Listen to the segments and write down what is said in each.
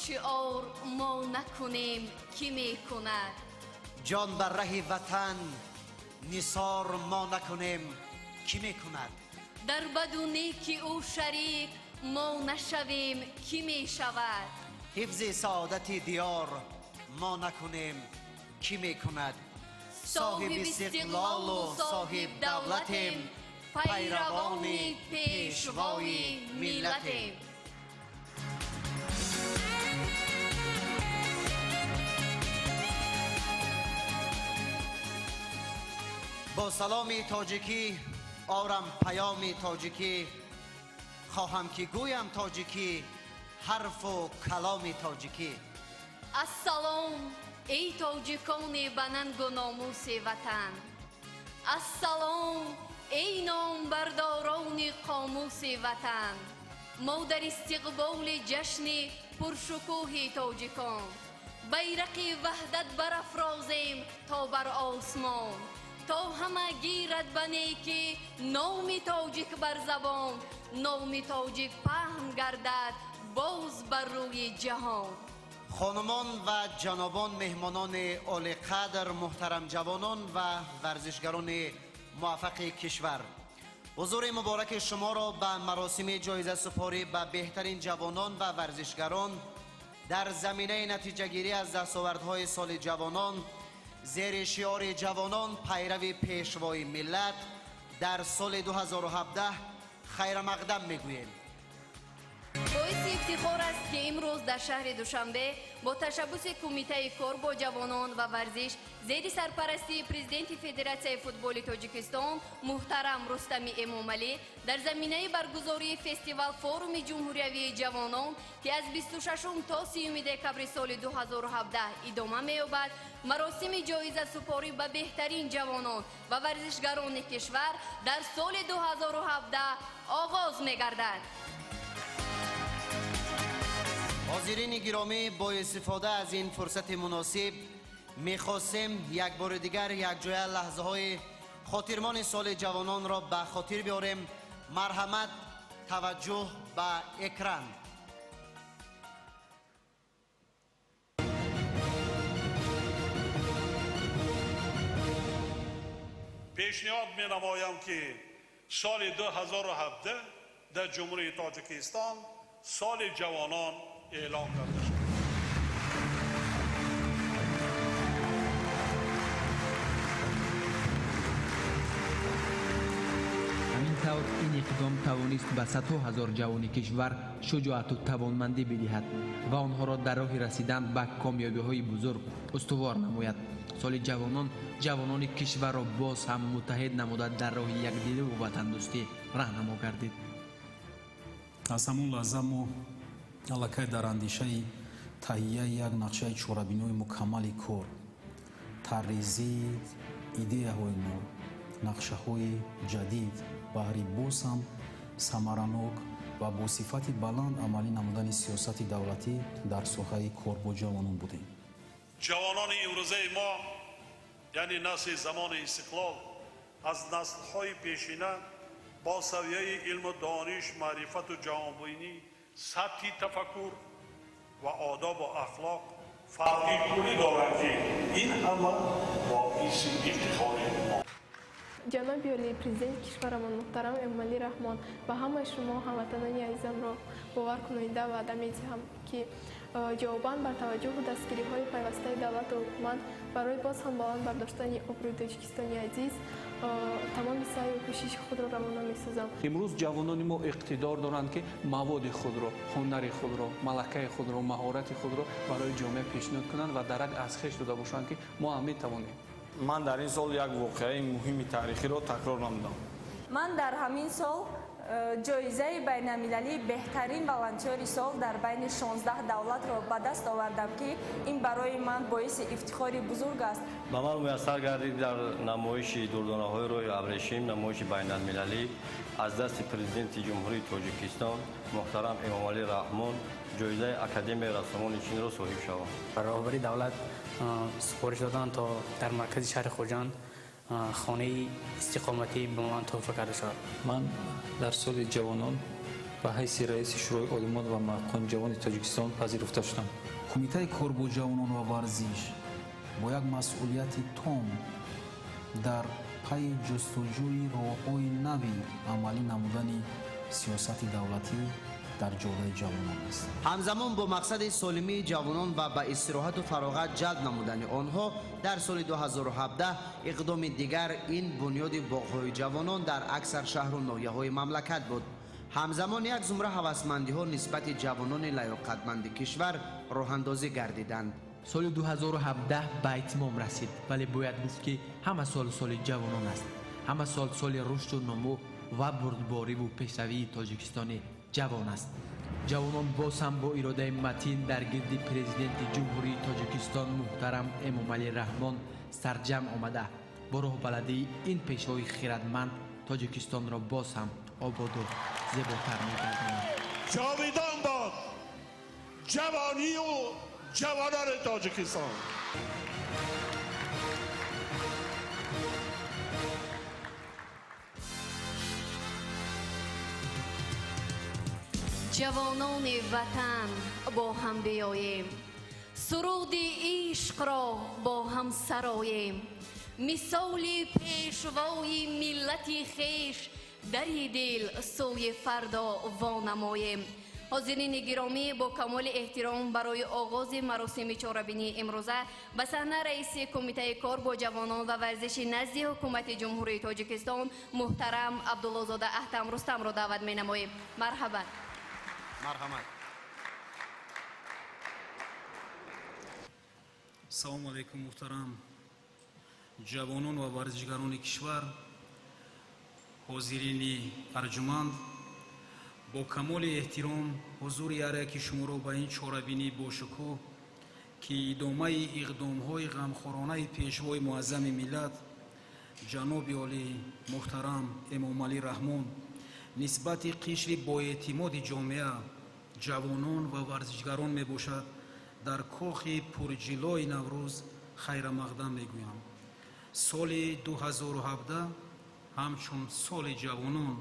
шиор мо накунем, кӣ мекунад? Ҷон бар раҳи ватан нисор мо накунем, кӣ мекунад? Дар баду неки ӯ шарик мо нашавем, кӣ мешавад? Ҳифзи саодати диёр мо накунем, кӣ мекунад? Соҳиби истиқлолу соҳиб давлатем, пайравони пешвои миллатем. Бо саломи тоҷикӣ орам паёми тоҷикӣ, хоҳам ки гӯям тоҷикӣ ҳарфу каломи тоҷикӣ. Ассалом, эй тоҷикони ба нангу номуси ватан, ассалом, эй номбардорони қомуси ватан. Мо дар истиқболи ҷашни пуршукӯҳи тоҷикон байрақи ваҳдат барафрозем то бар осмон, то ҳама гирад ба некӣ номи тоҷик бар забон, номи тоҷик паҳн гардад боз бар рӯи ҷаҳон. Хонумон ва ҷанобон, меҳмонони олиқадр, муҳтарам ҷавонон ва варзишгарони муваффақи кишвар, ҳузури мубораки шуморо ба маросими ҷоизасупорӣ ба беҳтарин ҷавонон ва варзишгарон дар заминаи натиҷагирӣ аз дастовардҳои соли ҷавонон зери шиори ҷавонон пайрави пешвои миллат дар соли 2017 хайрамақдам мегӯем. Боиси ифтихор аст, ки имрӯз дар шаҳри Душанбе бо ташаббуси Кумитаи кор бо ҷавонон ва варзиш зери сарпарастии Президенти Федератсияи футболи Тоҷикистон муҳтарам Рустами Эмомалӣ дар заминаи баргузории фестивал форуми ҷумҳуриявии ҷавонон, ки аз 26 то 30 декабри соли 2017 идома меёбад, маросими ҷоизасупорӣ ба беҳтарин ҷавонон ва варзишгарони кишвар дар соли 2017 оғоз мегардад. Ҳозирини гиромӣ, бо истифода аз ин фурсати муносиб мехостем як бори дигар якҷоя лаҳзаҳои хотирмони соли ҷавононро ба хотир биёрем. Марҳамат, таваҷҷӯҳ ба экран. Пешниҳод менамоям, ки соли 2017 дар Ҷумҳурии Тоҷикистон соли ҷавонон эълон карда шуд. Ҳамин тавр ин иқдом тавонист ба садҳо ҳазор ҷавони кишвар шуҷоату тавонмандӣ бидиҳад ва онҳоро дар роҳи расидан ба комёбиҳои бузург устувор намояд. Соли ҷавонон ҷавонони кишварро боз ҳам муттаҳид намуда дар роҳи якдиливу ватандӯстӣ раҳнамо гардид. Аз ҳамон лаҳза мо аллакай дар андешаи таҳияи як нақшаи чорабинои мукаммали кор, таррезии идеяҳои нав, нақшаҳои ҷадид баҳри боз ҳам самаранок ва бо сифати баланд амалӣ намудани сиёсати давлатӣ дар соҳаи кор бо ҷавонон будем. Ҷавонони имрӯзаи мо, яъне насли замони истиқлол, аз наслҳои пешина бо савияи илму дониш, маърифату ҷаҳонбинӣ, сатҳи тафаккур ва одобу ахлоқ фарқи куллӣ доранд, ки ин ҳама боиси ифтихори мо. Ҷаноби олӣ, президенти кишварамон муҳтарам Эмомалӣ Раҳмон, ба ҳамаи шумо ҳамватанони азизамро боваркунонида ваъда медиҳам, ки ҷавобан бар таваҷҷӯҳу дастгириҳои пайвастаи давлату ҳукумат барои боз ҳам баланд бардоштани обрӯи Тоҷикистони азиз тамоми саъю кӯшиши худро равона месозам. Имрӯз ҷавонони мо иқтидор доранд, ки маводи худро, ҳунари худро, малакаи худро, маҳорати худро барои ҷомеа пешниҳод кунанд ва дарак аз хеш дода бошанд, ки мо ҳам метавонем. Ман дар ин сол як воқеаи муҳими таърихиро такрор намудам. Ман дар ҳамин сол ҷоизаи байналмилалии беҳтарин волонтёри сол дар байни 16 давлатро ба даст овардам, ки ин барои ман боиси ифтихори бузург аст. Ба ман муяссар гардид дар намоиши дурдонаҳои роҳи абрешим, намоиши байналмилалӣ аз дасти президенти Ҷумҳурии Тоҷикистон муҳтарам Эмомалӣ Раҳмон ҷоизаи Академияи рассомони Чинро соҳиб шавам. Роҳбари давлат супориш доданд, то дар маркази шаҳри Хуҷанд хонаи истиқоматӣ ба ман туҳфа карда шавад. Ман дар соли ҷавонон Ба ҳайси раиси Шӯрои олимон ва муҳаққиқони ҷавони Тоҷикистон пазируфта шудам. Кумитаи кор бо ҷавонон ва варзиш бо як масъулияти том дар пайи ҷустуҷӯи роҳҳои нави амалӣ намудани сиёсати давлатӣ дар ҷодаи ҷавонон аст. Ҳамзамон бо мақсади солимии ҷавонон ва ба истироҳату фароғат ҷалб намудани онҳо дар соли 2017 иқдоми дигар ин бунёди боғҳои ҷавонон дар аксар шаҳру ноҳияҳои мамлакат буд. Ҳамзамон як зумра ҳавасмандиҳо нисбати ҷавонони лаёқатманди кишвар роҳандозӣ гардиданд. Соли 2017 ба итмом расид, вале бояд гуфт, ки ҳама сол соли ҷавонон аст. Ҳама сол соли рушду нумӯ ва бурдбориву пешравии Тоҷикистони ҷавон аст. Ҷавонон боз ҳам бо иродаи матин дар гирди Президенти Ҷумҳурии Тоҷикистон муҳтарам Эмомалӣ Раҳмон сарҷамъ омада, бо роҳбаладии ин пешвои хирадманд Тоҷикистонро боз ҳам ободу зеботар мегардонанд. Ҷовидон бод ҷавонию ҷавонони Тоҷикистон! Ҷавонони ватан, бо ҳам биёем, суруди ишқро бо ҳам сароем, мисоли пешвои миллати хеш дари дил сӯи фардо вонамоем. Ҳозирини гиромӣ, бо камоли эҳтиром барои оғози маросими чорабинии имрӯза ба саҳна раиси Кумитаи кор бо ҷавонон ва варзиши назди Ҳукумати Ҷумҳурии Тоҷикистон муҳтарам Абдуллозода Аҳтам Рустамро даъват менамоем. Марҳабат. Марҳамат. Салому алайкум, муҳтарам ҷавонон ва варзишгарони кишвар, ҳозирини арҷуманд. Бо камоли эҳтиром ҳузури ҳар яки шуморо ба ин чорабинӣ бошукӯҳ, ки идомаи иқдомҳои ғамхоронаи пешвои муаззами миллат ҷаноби олӣ муҳтарам Эмомалӣ Раҳмон нисбати қишри боэътимоди ҷомеа, ҷавонон ва варзишгарон мебошад, дар кохи пурҷилои Наврӯз хайрамақдам мегӯям. Соли 2017 ҳамчун соли ҷавонон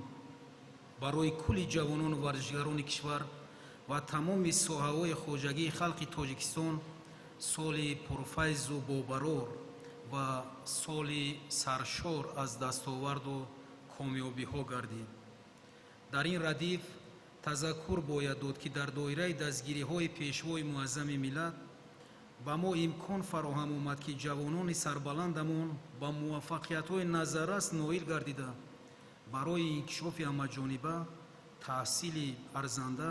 барои кулли ҷавонону варзишгарони кишвар ва тамоми соҳаҳои хоҷагии халқи Тоҷикистон соли пурфайзу бобарор ва соли саршор аз дастоварду комёбиҳо гардид. Дар ин радиф тазаккур бояд дод, ки дар доираи дастгириҳои пешвои муаззами миллат ба мо имкон фароҳам омад, ки ҷавонони сарбаландамон ба муваффақиятҳои назаррас ноил гардида, барои инкишофи ҳамаҷониба, таҳсили арзанда,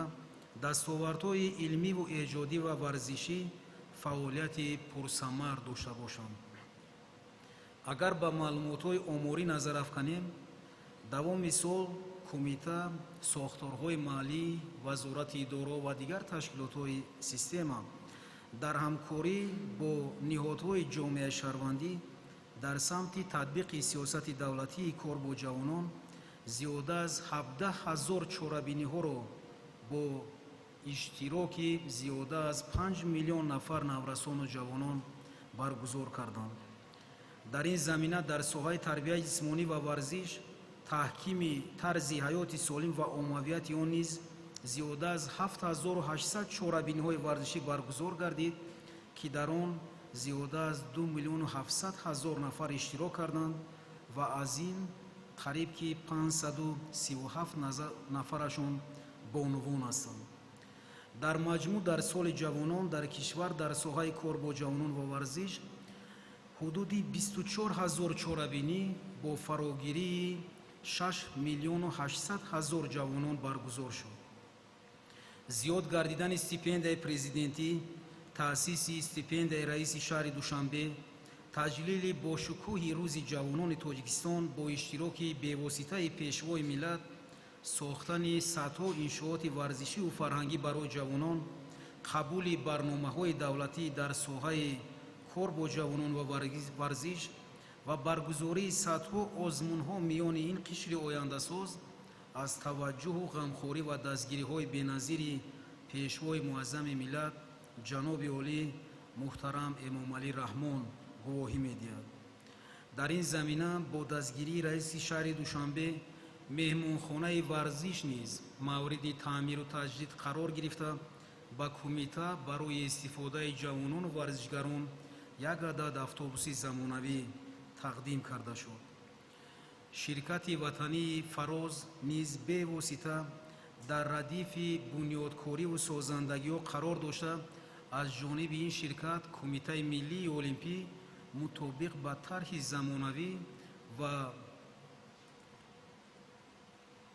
дастовардҳои илмиву эҷодӣ ва варзишӣ фаъолияти пурсамар дошта бошанд. Агар ба маълумотҳои оморӣ назар афканем, давоми сол кумита, сохторҳои маҳаллӣ, вазорати идора ва дигар ташкилотҳои система дар ҳамкорӣ бо ниҳодҳои ҷомеаи шаҳрвандӣ дар самти татбиқи сиёсати давлатии кор бо ҷавонон зиёда аз 17 ҳазор чорабиниҳоро бо иштироки зиёда аз 5 миллион нафар наврасону ҷавонон баргузор карданд. Дар ин замина дар соҳаи тарбияи ҷисмонӣ ва варзиш, таҳкими тарзи ҳаёти солим ва оммавияти он низ зиёда аз 7800 чорабиниҳои варзишӣ баргузор гардид, ки дар он зиёда аз 2 700 000 нафар иштирок карданд ва аз ин қариб ки 537 нафарашон бонувон ҳастанд. Дар маҷмӯъ дар соли ҷавонон дар кишвар дар соҳаи кор бо ҷавонон ва варзиш ҳудуди 24 ҳазор чорабинӣ бо фарогирии 6 800 000 ҷавонон баргузор шуд. Зиёд гардидани стипендияи президентӣ, таъсиси стипендияи раиси шаҳри Душанбе, таҷлили бошукӯҳи рӯзи ҷавонони Тоҷикистон бо иштироки бевоситаи пешвои миллат, сохтани садҳо иншооти варзишиву фарҳангӣ барои ҷавонон, қабули барномаҳои давлатӣ дар соҳаи кор бо ҷавонон ва варзиш ва баргузории садҳо озмунҳо миёни ин қишри ояндасоз аз таваҷҷӯҳу ғамхорӣ ва дастгириҳои беназири пешвои муаззами миллат ҷаноби олӣ муҳтарам Эмомалӣ Раҳмон гувоҳӣ медиҳад. Дар ин замина бо дастгирии раиси шаҳри Душанбе Меҳмонхонаи варзиш низ мавриди таъмиру таҷдид қарор гирифта, ба кумита барои истифодаи ҷавонону варзишгарон як адад автобуси замонавӣ тақдим карда шуд. Ширкати ватании Фароз низ бевосита дар радифи бунёдкориву созандагиҳо қарор дошта, аз ҷониби ин ширкат Кумитаи миллии олимпӣ мутобиқ ба тарҳи замонавӣ ва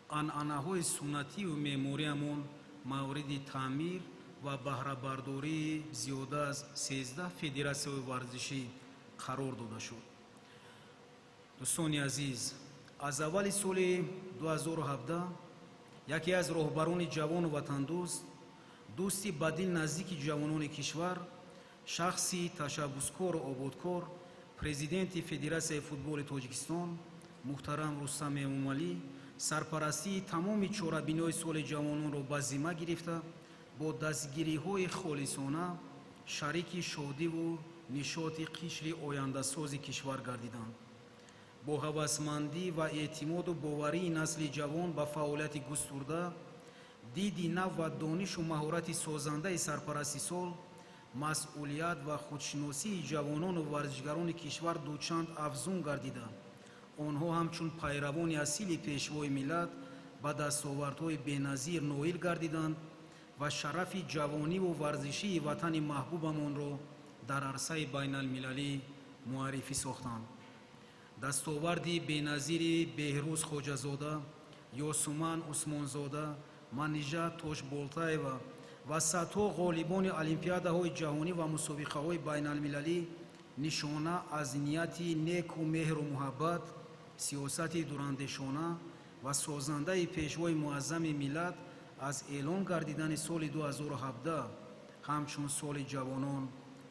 анъанаҳои суннативу меъмориамон мавриди таъмир ва баҳрабардории зиёда аз 13 федератсияҳои варзишӣ қарор дода шуд. Дӯстони азиз, аз аввали соли 2017 яке аз роҳбарони ҷавону ватандӯст, дӯсти ба дил наздики ҷавонони кишвар, шахси ташаббускору ободкор, президенти Федератсияи футболи Тоҷикистон муҳтарам Рустам Эмомалӣ сарпарастии тамоми чорабиниҳои соли ҷавононро ба зимма гирифта, бо дастгириҳои холисона шарики шодиву нишоти қишри ояндасози кишвар гардиданд. Бо ҳавасмандӣ ва эътимоду боварии насли ҷавон ба фаъолияти густурда, диди нав ва донишу маҳорати созандаи сарпарасти сол, масъулият ва худшиносии ҷавонону варзишгарони кишвар дучанд афзун гардида, онҳо ҳамчун пайравони асили пешвои миллат ба дастовардҳои беназир ноил гардиданд ва шарафи ҷавониву варзишии ватани маҳбубамонро дар арсаи байналмилалӣ муаррифӣ сохтанд. Дастоварди беназири Беҳрӯз Хоҷазода, Ёсуман Усмонзода, Манижа Тошболтаева ва садҳо ғолибони олимпиадаҳои ҷаҳонӣ ва мусобиқаҳои байналмилалӣ нишона аз нияти неку меҳру муҳаббат, сиёсати дурандешона ва созандаи пешвои муаззами миллат аз эълон гардидани соли 2017 ҳамчун соли ҷавонон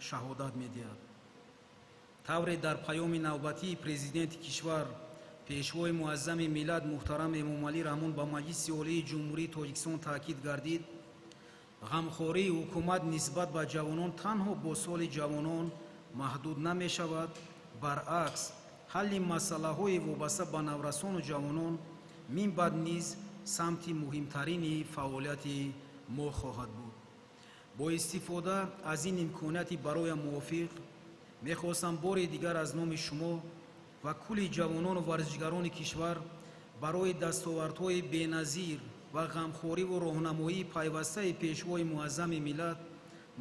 шаҳодат медиҳад. Тавре дар паёми навбатии президенти кишвар пешвои муаззами миллат муҳтарам Эмомалӣ Раҳмон ба Маҷлиси Олии Ҷумҳурии Тоҷикистон таъкид гардид, ғамхории ҳукумат нисбат ба ҷавонон танҳо бо соли ҷавонон маҳдуд намешавад, баръакс ҳалли масъалаҳои вобаста ба наврасону ҷавонон минбаъд низ самти муҳимтарини фаъолияти мо хоҳад буд. Бо истифода аз ин имконияти бароям мувофиқ мехостам бори дигар аз номи шумо ва кулли ҷавонону варзишгарони кишвар барои дастовардҳои беназир ва ғамхориву роҳнамоии пайвастаи пешвои муаззами миллат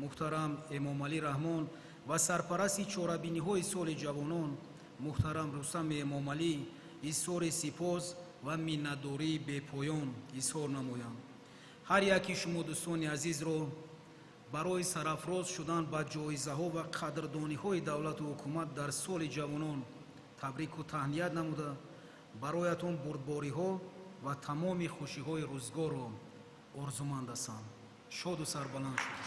муҳтарам Эмомалӣ Раҳмон ва сарпарасти чорабиниҳои соли ҷавонон муҳтарам Рустам Эмомалӣ изҳори сипос ва миннатдории бепоён изҳор намоям. Ҳар яки шумо дӯстони азизро барои сарафроз шудан ба ҷоизаҳо ва қадрдониҳои давлату ҳукумат дар соли ҷавонон табрику таҳният намуда, бароятон бурдбориҳо ва тамоми хушиҳои рӯзгорро орзуманд ҳастам. Шоду сарбаланд шуд.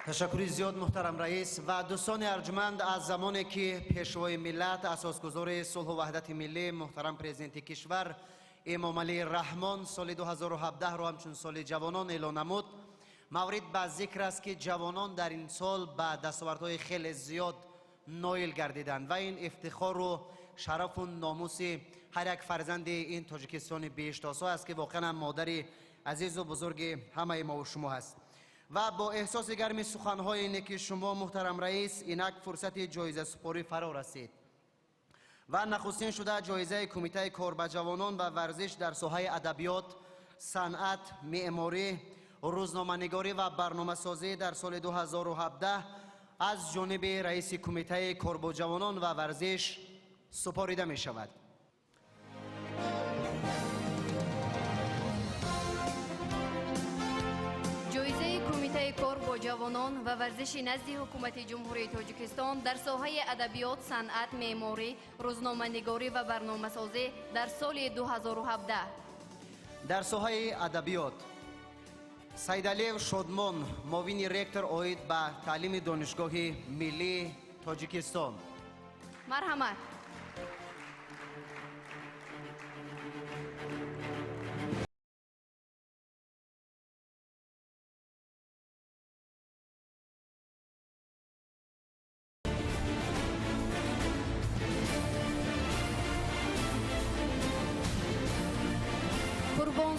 Ташаккури зиёд, муҳтарам раис. Ва дӯстони арҷманд, аз замоне ки пешвои миллат, асосгузори сулҳу ваҳдати миллӣ, муҳтарам президенти кишвар Эмомалӣ Раҳмон соли 2017-ро ҳамчун соли ҷавонон эълон намуд, маврид ба зикр аст ки ҷавонон дар ин сол ба дастовардҳои хеле зиёд ноил гардиданд ва ин ифтихору шарафу номуси ҳар як фарзанди ин Тоҷикистони биҳиштосо аст ки воқеан ҳам модари азизу бузурги ҳамаи мову шумо ҳаст. Ва бо эҳсоси гарми суханҳои неки шумо, муҳтарам раис, инак фурсати ҷоизасупорӣ фаро расид ва нахустин шуда ҷоизаи Кумитаи кор ба ҷавонон ва варзиш дар соҳаи адабиёт, санъат, меъморӣ, рӯзноманигорӣ ва барномасозӣ дар соли 2017 аз ҷониби раиси Кумитаи кор бо ҷавонон ва варзиш супорида мешавад. Ҷоизаи Кумитаи кор бо ҷавонон ва варзиши назди Ҳукумати Ҷумҳурии Тоҷикистон дар соҳаи адабиёт, санъат, меъморӣ, рӯзноманигорӣ ва барномасозӣ дар соли 2017. Дар соҳаи адабиёт Сайдалиев Шодмон, муовини ректор оид ба таълими Донишгоҳи миллии Тоҷикистон. Марҳамат.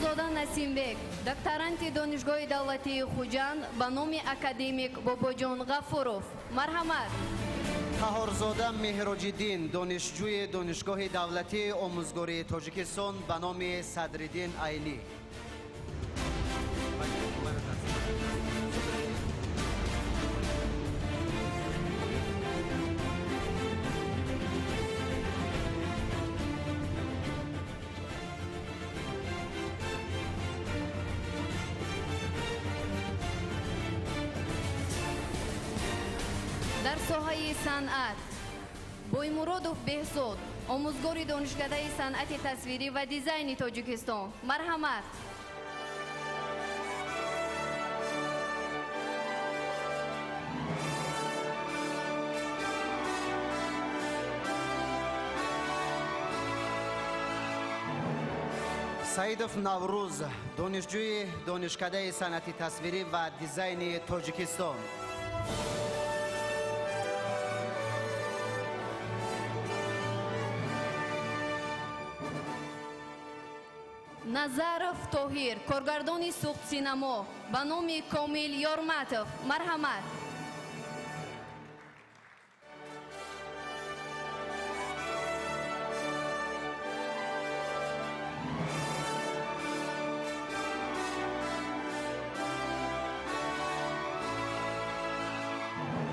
Турсунзода Насимбек, докторанти Донишгоҳи давлатии Хуҷанд ба номи академик Бобоҷон Ғафуров. Марҳамат. Қаҳорзода Меҳроҷиддин, донишҷӯи Донишгоҳи давлатии омӯзгории Тоҷикистон ба номи Садриддин Айнӣ. Дар соҳаи санъат Боймуродов Беҳзод, омӯзгори Донишкадаи санъати тасвирӣ ва дизайни Тоҷикистон. Марҳамат. Саидов Наврӯз, донишҷӯи Донишкадаи санъати тасвирӣ ва дизайни Тоҷикистон. Назаров Тоҳир, коргардони Суғдсинамо ба номи Комил Ёрматов. Марҳамат.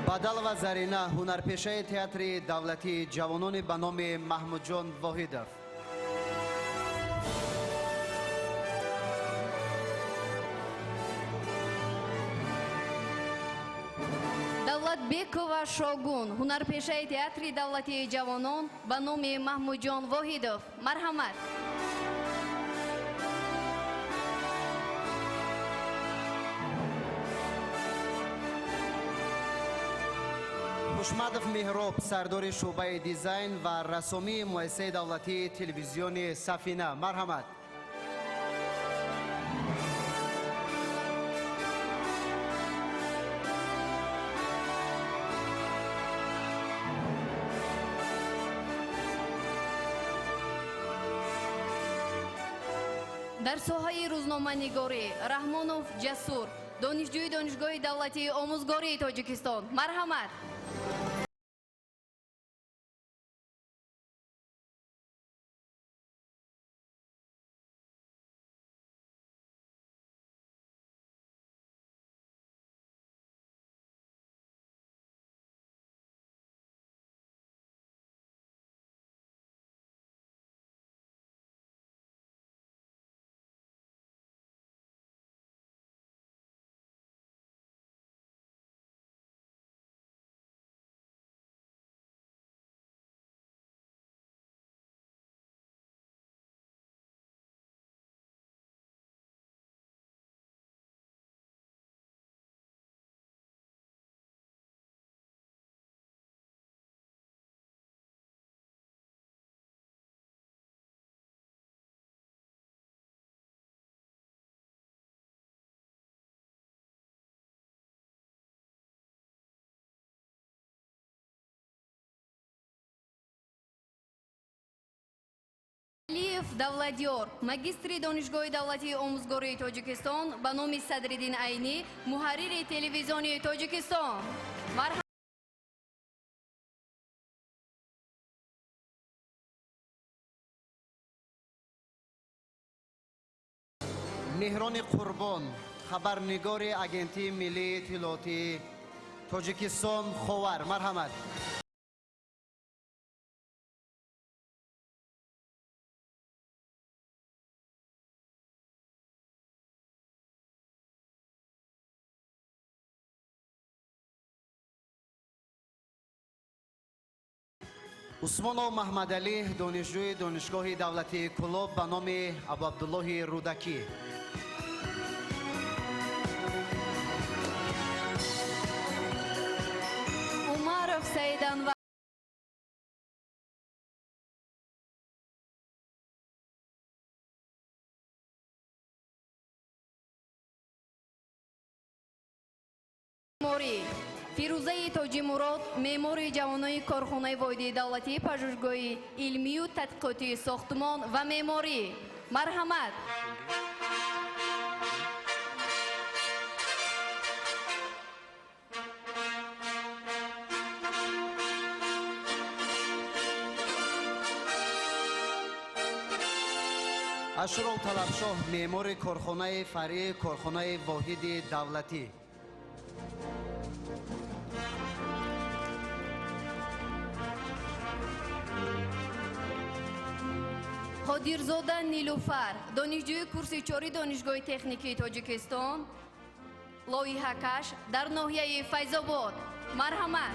Бадалова Зарина, ҳунарпешаи театри давлатии ҷавонони ба номи Маҳмудҷон Воҳидов. Давлатбекова Шогун, ҳунарпешаи театри давлатии ҷавонон ба номи Маҳмудҷон Воҳидов. Марҳамат. Хушмадов Меҳроб, сардори шӯъбаи дизайн ва рассомии муассисаи давлатии телевизиони Сафина. Марҳамат. Дар соҳаи рӯзноманигорӣ Раҳмонов Ҷасур, донишҷӯи Донишгоҳи давлатии омӯзгории Тоҷикистон. Марҳамат. Алиев Давладёр, магистри Донишгоҳи давлатии омӯзгории Тоҷикистон ба номи Садриддин Айнӣ, муҳаррири телевизиони Тоҷикистон. Меҳрони Қурбон, хабарнигори Агентии миллии иттилоотии Тоҷикистон Ховар. Марҳамат. Усмонов Маҳмадалӣ, донишҷӯи Донишгоҳи давлатии Кӯлоб ба номи Абуабдуллоҳи Рӯдакӣ. Умаров Саиданвар. Фирӯзаи Тоҷимурод, меъмори ҷавонони корхонаи воҳидии давлатии пажӯҳишгоҳи илмию тадқиқотии сохтмон ва меъморӣ. Марҳамат. Ашуров Талабшоҳ, меъмори корхонаи фаръии корхонаи воҳиди давлатӣ. Қодирзода Нилуфар, донишҷӯи курси чори Донишгоҳи техникии Тоҷикистон, лоиҳакаш дар ноҳияи Файзобод. Марҳамат.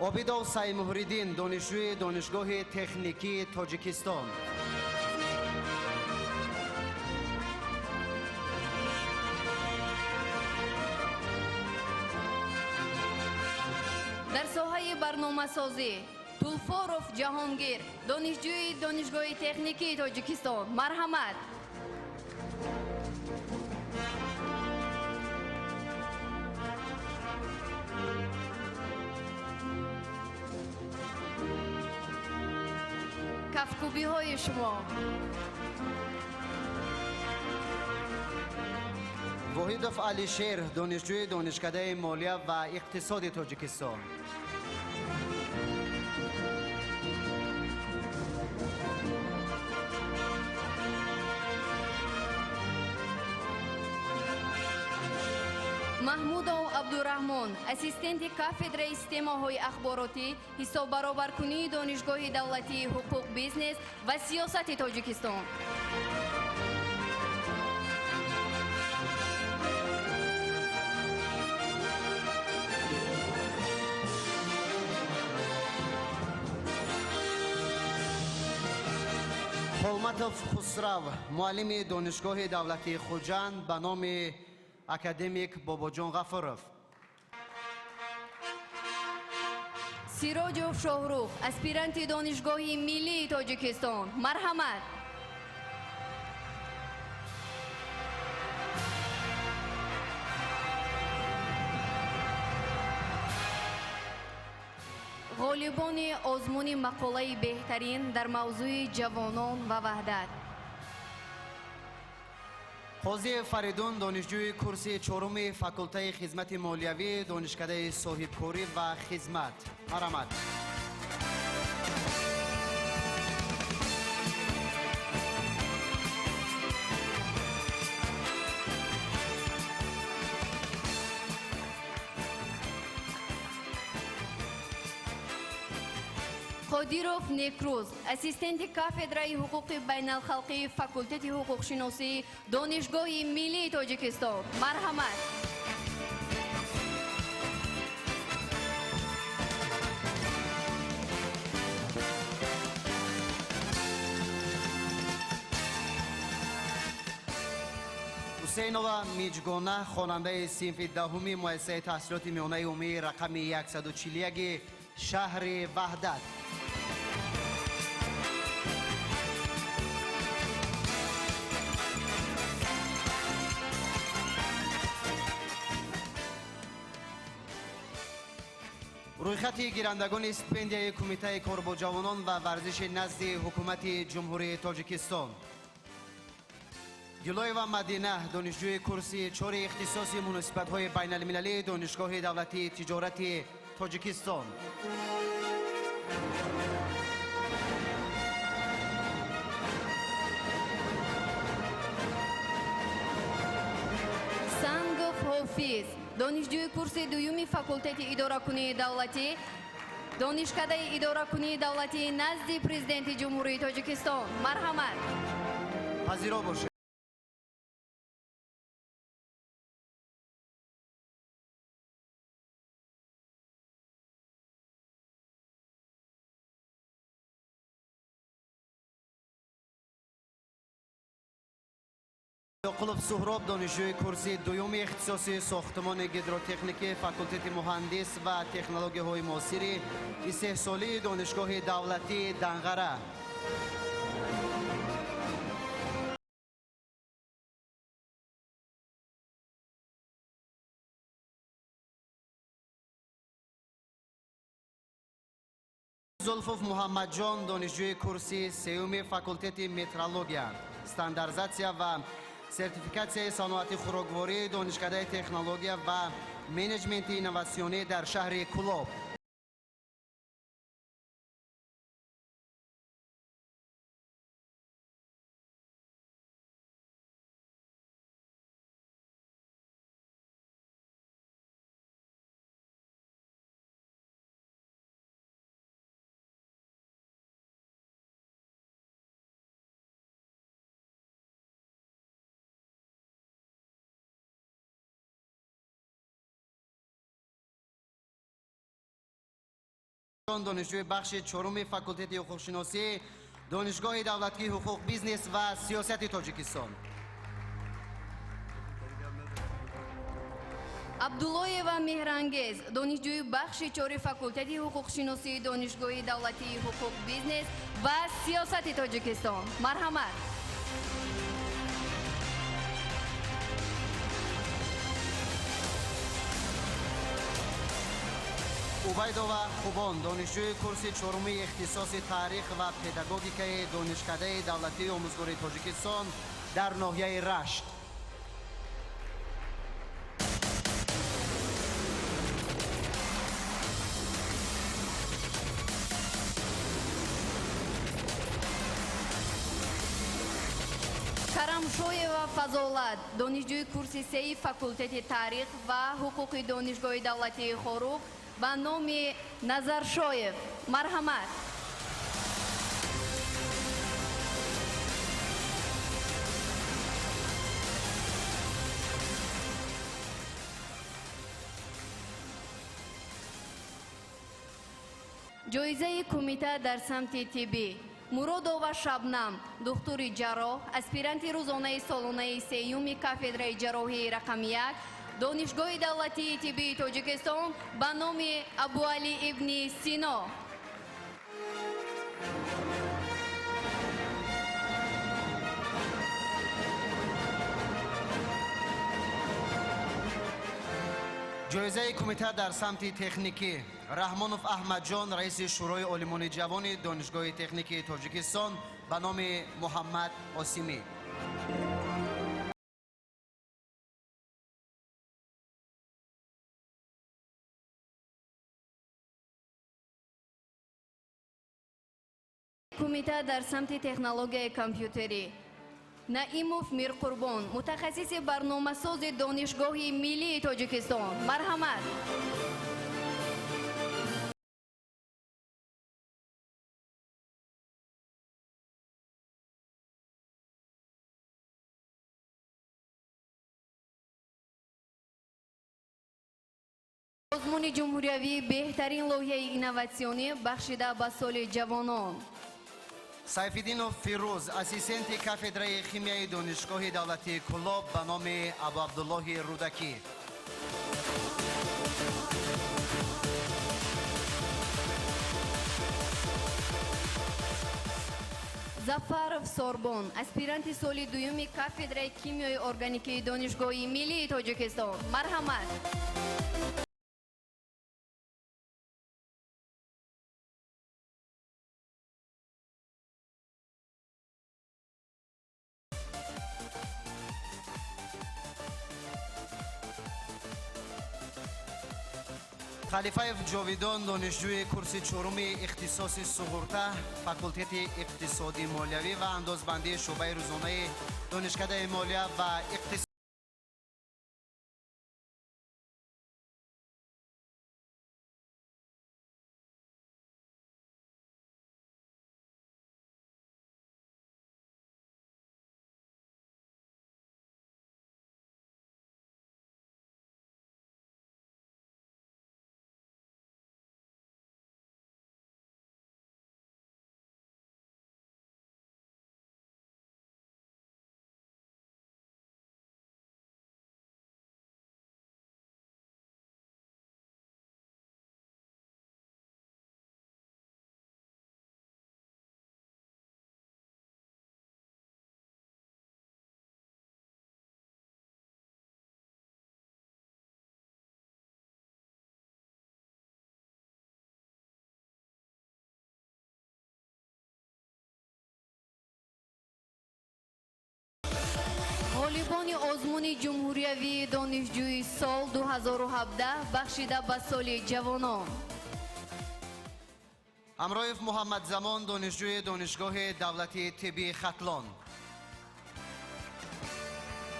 Обидов Саймуҳриддин, донишҷӯи Донишгоҳи техникии Тоҷикистон. Дар соҳаи барномасозӣ Тулфоров Ҷаҳонгир, донишҷӯи Донишгоҳи техникии Тоҷикистон. Марҳамат. Кафкӯбиҳои шумо. Воҳидов Алишер, донишҷӯи Донишкадаи молия ва иқтисоди Тоҷикистон. Маҳмудов Абдураҳмон, ассистенти кафедраи системаҳои ахборотӣ, ҳисоббаробаркунии Донишгоҳи давлатии ҳуқуқ, бизнес ва сиёсати Тоҷикистон. Холматов Хусрав, муаллими Донишгоҳи давлатии Хуҷанд ба номи академик Бобоҷон Ғафуров. Сироҷов Шоҳрух, аспиранти Донишгоҳи миллии Тоҷикистон. Марҳамат. Ғолибони озмуни мақолаи беҳтарин дар мавзӯи ҷавонон ва ваҳдат. Қозиев Фаридун, донишҷӯи курси чоруми факултаи хизмати молиявӣ, Донишкадаи соҳибкорӣ ва хизмат. Марҳамат. Қодиров Некрӯз, ассистенти кафедраи ҳуқуқи байналхалқии факултети ҳуқуқшиносии Донишгоҳи миллии Тоҷикистон. Марҳамат. Ҳусейнова Миҷгона, хонандаи синфи даҳуми муассисаи таҳсилоти миёнаи умумии рақами 141 шаҳри Ваҳдат. Рӯйхати гирандагони стипендияи Кумитаи кор бо ҷавонон ва варзиши назди Ҳукумати Ҷумҳурии Тоҷикистон. Гилоева Мадина, донишҷӯи курси чори ихтисоси муносибатҳои байналмилалии Донишгоҳи давлатии тиҷорати Тоҷикистон. Сангов Ҳофиз, донишҷӯи курси дуюми факултети идоракунии давлатӣ, Донишкадаи идоракунии давлатии назди Президенти Ҷумҳурии Тоҷикистон. Марҳамат. Пазиро бошед. Ёқулов Суҳроб, донишҷӯи курси дуюми ихтисоси сохтмони гидротехникӣ, факултети муҳандис ва технологияҳои муосири истеҳсолии Донишгоҳи давлатии Данғара. Зулфов Муҳаммадҷон, донишҷӯи курси сеюми факултети метрология, стандартизатсия ва сертификатсияи саноати хӯроквории Донишкадаи технология ва менеҷменти инноватсионӣ дар шаҳри Кӯлоб. Донишҷӯи бахши чоруми факултети ҳуқуқшиносӣ Донишгоҳи давлатии ҳуқуқ, бизнес ва сиёсати Тоҷикистон. Абдуллоева Меҳрангез, донишҷӯи бахши чори факултети ҳуқуқшиносии Донишгоҳи давлатии ҳуқуқ, бизнес ва сиёсати Тоҷикистон. Марҳамат. Убайдова Хубон, донишҷӯи курси чоруми ихтисоси таърих ва педагогикаи Донишкадаи давлатии омӯзгории Тоҷикистон дар ноҳияи Рашт. Карамшоева Фазолат, донишҷӯи курси сеи факултети таърих ва ҳуқуқи Донишгоҳи давлатии Хоруғ ба номи Назаршоев. Марҳамат. Ҷоизаи кумита дар самти тиббӣ. Муродова Шабнам, духтури ҷарроҳ, аспиранти рӯзонаи солонаи сеюми кафедраи ҷарроҳии рақами 1 Донишгоҳи давлатии тиббии Тоҷикистон ба номи Абуалӣ ибни Сино. Ҷоизаи кумита дар самти техникӣ. Раҳмонов Аҳмадҷон, раиси Шӯрои олимони ҷавони Донишгоҳи техникии Тоҷикистон ба номи Муҳаммад Осимӣ. Кумита дар самти технологияи компютерӣ. Наимов Мирқурбон, мутахассиси барномасози Донишгоҳи миллии Тоҷикистон. Марҳамат. Озмуни ҷумҳуриявии беҳтарин лоиҳаи инноватсионӣ бахшида ба соли ҷавонон. Сайфиддинов Фирӯз, ассистенти кафедраи химияи Донишгоҳи давлатии Кӯлоб ба номи Абуабдуллоҳи Рӯдакӣ. Зафаров Сорбон, аспиранти соли дуюми кафедраи кимиёи органикии Донишгоҳи миллии Тоҷикистон. Марҳамат. Халифаев Ҷовидон, донишҷӯи курси чоруми ихтисоси суғурта, факултети иқтисодӣ молиявӣ ва андозбандии шӯъбаи рӯзонаи Донишкадаи молия ва иқтисод. Ғолибони озмуни ҷумҳуриявии донишҷӯи сол 2017 бахшида ба соли ҷавонон. Ҳамроев Муҳаммадзамон, донишҷӯи Донишгоҳи давлатии тиббии Хатлон.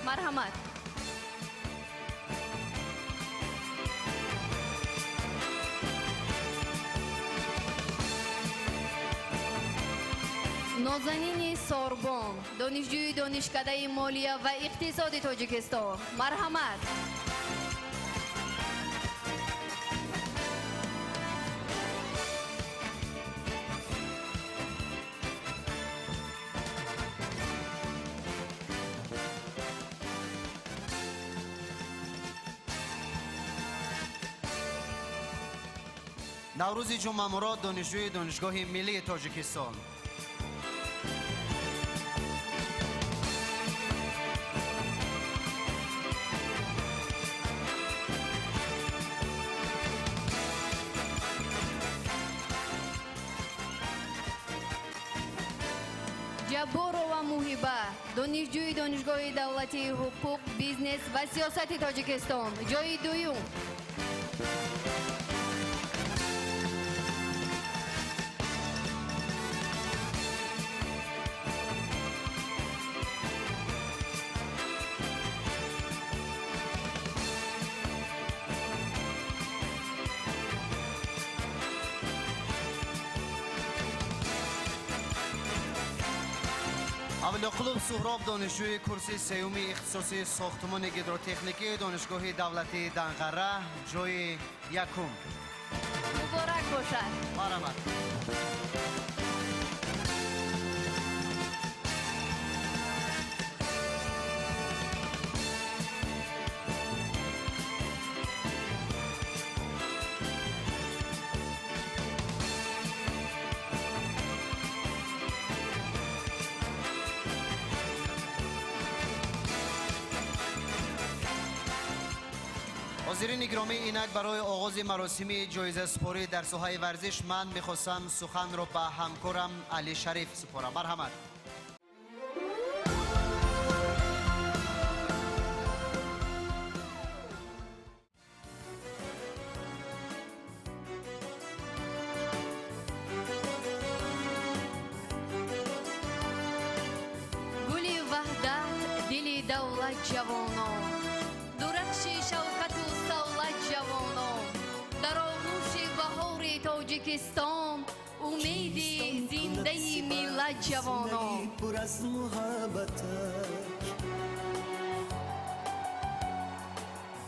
Марҳамат. Нозанини Сорбон, донишҷӯи Донишкадаи молия ва иқтисоди Тоҷикистон. Марҳамат. Наврӯзи Ҷумъамурод, донишҷӯи Донишгоҳи миллии Тоҷикистон. Ҷабборова Муҳиба, донишҷӯи Донишгоҳи давлатии ҳуқуқ, бизнес ва сиёсати Тоҷикистон. Ҷои дуюм. Авлиёқулов Суҳроб, донишҷӯи курси сеюми ихтисоси сохтмони гидротехникии Донишгоҳи давлатии Данғара, ҷои якум. Муборак бошад. Марҳамат. Ҳозирини гиромӣ, инак барои оғози маросими ҷоизасупорӣ дар соҳаи варзиш ман мехостам суханро ба ҳамкорам Али Шариф супорам. Марҳамат. Гули ваҳдат, дили давлат ҷавонон, дурахши шавкату савлат ҷавонон, дар оғӯши баҳори Тоҷикистон умеди зиндаи миллат ҷавонон. Пур аз муҳаббаташ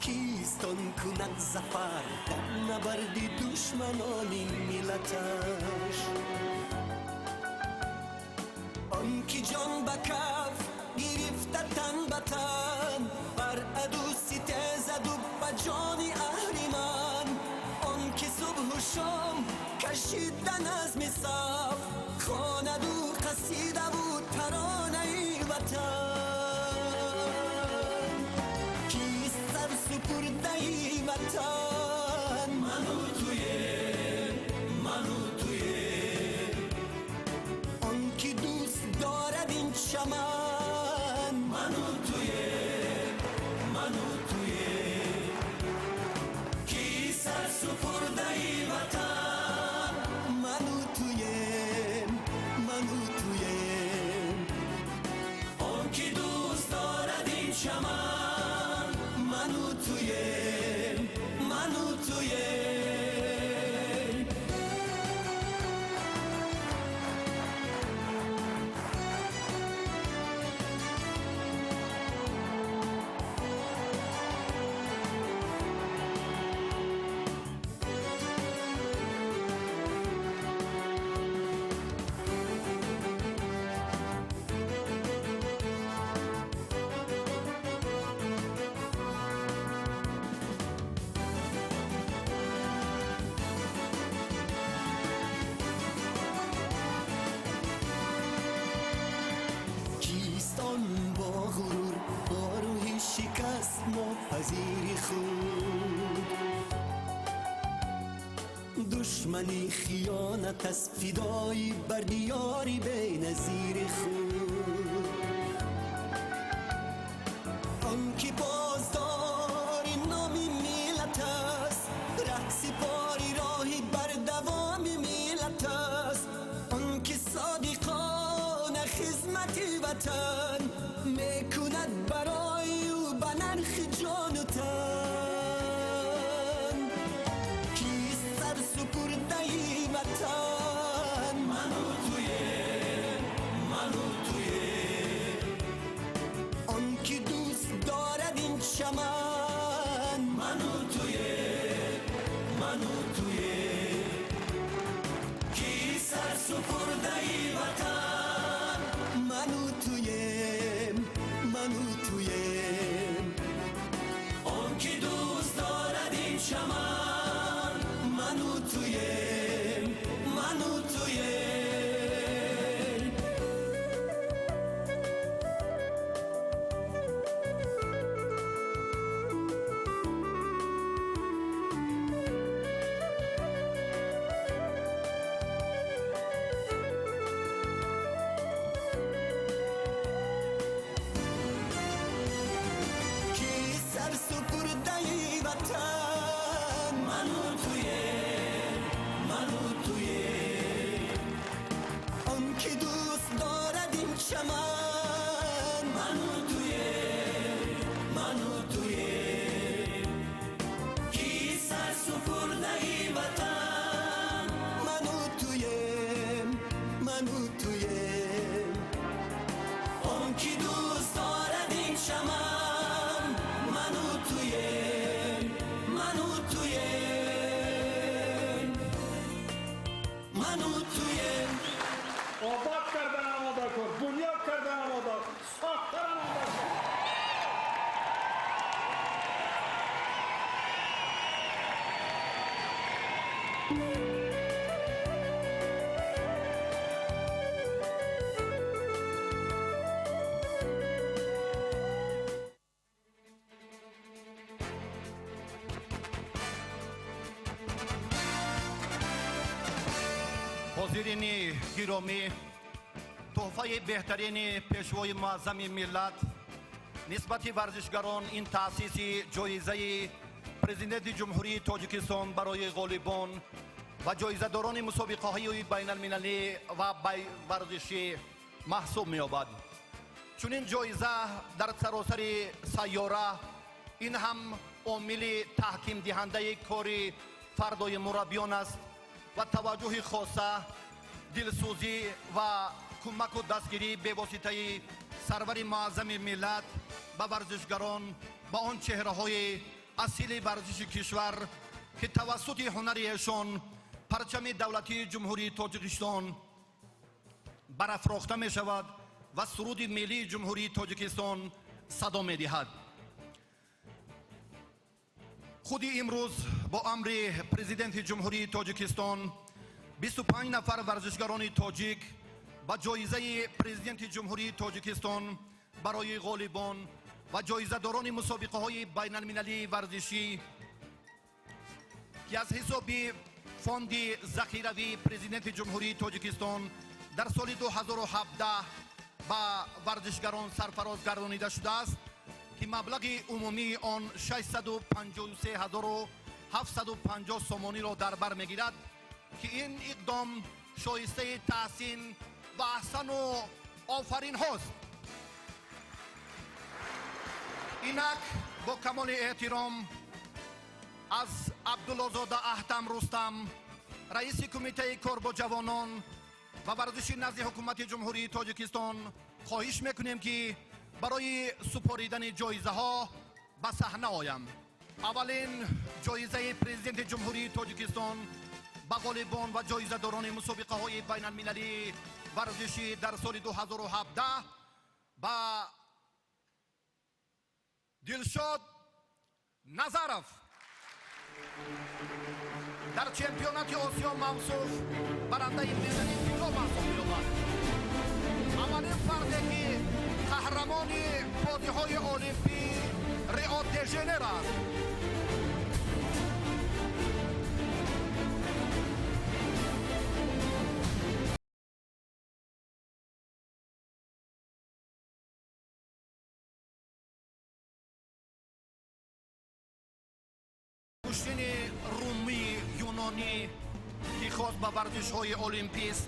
кистон кунад зафар дар набарди душманони миллаташ. Он ки ҷон ба каф гирифта тан ба тан, бар аду ситезаду ба ҷони аҳриман. Он ки субҳу шом кашида назми саф, хонаду қасидаву таронаи ватан. Кист сарсупурдаи ватан? Ману туем, ману туем. Он ки дӯст дорад ин чаман, ману туем, ману туем. Ки сарсупурдаи ватан? Ману туем, ману туем. Он ки дӯст дорад ин чаман, ману туем, ману туем. Кистон бо ғурур, бо рӯҳи шикастнопазири худ, душмани хиёнат аз фидои бар диёри беназири худ. ки поздори номи миллат аст, раҳсипори роҳи бардавоми миллат аст, он ки содиқона хизмати ватан мекунад барои ӯ ба нархи ҷону тан. Кист сарсупурдаи ватан? Ману туем, ману туем. Он ки дӯст дорад ин чаман, ману туем, ману туем. Кист сарсупурдаи ватан? Ману туем, ману туем. Он ки дӯст дорад ин чаман, ману туем, ману туем. Ки сарсупурдаи ватан? Ману туем, ману туем. Он ки дӯст дорад ин чаман, ману туем, ману туем. Ки сарсупурдаи ватан? Ману туем, ману туем. Он ки дӯст дорад ин чаман, ману туем, ману туем, ману туем. Обод кардан омода кун, бунёд кардан омода, сохтан омода кун. Ҳозирини гиромӣ, тӯҳфаи беҳтарини пешвои муаззами миллат нисбати варзишгарон ин таъсиси ҷоизаи президенти Ҷумҳурии Тоҷикистон барои ғолибон ва ҷоизадорони мусобиқаҳои байналмилалӣ ва варзишӣ маҳсуб меёбад. Чунин ҷоиза дар саросари сайёра ин ҳам омили таҳкимдиҳандаи кори фардои мураббиён аст ва таваҷҷӯҳи хоса, дилсӯзӣ ва кӯмаку дастгирии бевоситаи сарвари муаззами миллат ба варзишгарон, ба он чеҳраҳои асили варзиши кишвар, ки тавассути ҳунари эшон парчами давлатии Ҷумҳурии Тоҷикистон барафрохта мешавад ва суруди миллии Ҷумҳурии Тоҷикистон садо медиҳад. Худи имрӯз бо амри президенти Ҷумҳурии Тоҷикистон 25 нафар варзишгарони тоҷик ба ҷоизаи президенти Ҷумҳурии Тоҷикистон барои ғолибон ва ҷоизадорони мусобиқаҳои байналмилалии варзишӣ, ки аз ҳисоби фонди захиравии президенти Ҷумҳурии Тоҷикистон дар соли 2017 ба варзишгарон сарфароз гардонида шудааст, ки маблағи умумии он 653 750 сомониро дар бар мегирад, ки ин иқдом шоистаи таҳсин ва аҳсану офаринҳост. Инак бо камоли эҳтиром аз Абдуллозода Аҳтам Рустам, раиси Кумитаи кор бо ҷавонон ва варзиши назди Ҳукумати Ҷумҳурии Тоҷикистон хоҳиш мекунем, ки барои супоридани ҷоизаҳо ба саҳна оянд. Аввалин ҷоизаи президенти Ҷумҳурии Тоҷикистон ба ғолибон ва ҷоизадорони мусобиқаҳои байналмилалии варзишӣ дар соли 2017 ба Дилшод Назаров дар чемпионати Осиё мавсуф барандаи медали тилло маҳсуб меёбад. Аввалин фарде, ки қаҳрамони бозиҳои олимпӣ Рио де Жанейро аст. Гӯштини румӣ юнонӣ ки хос ба варзишҳои олимпист,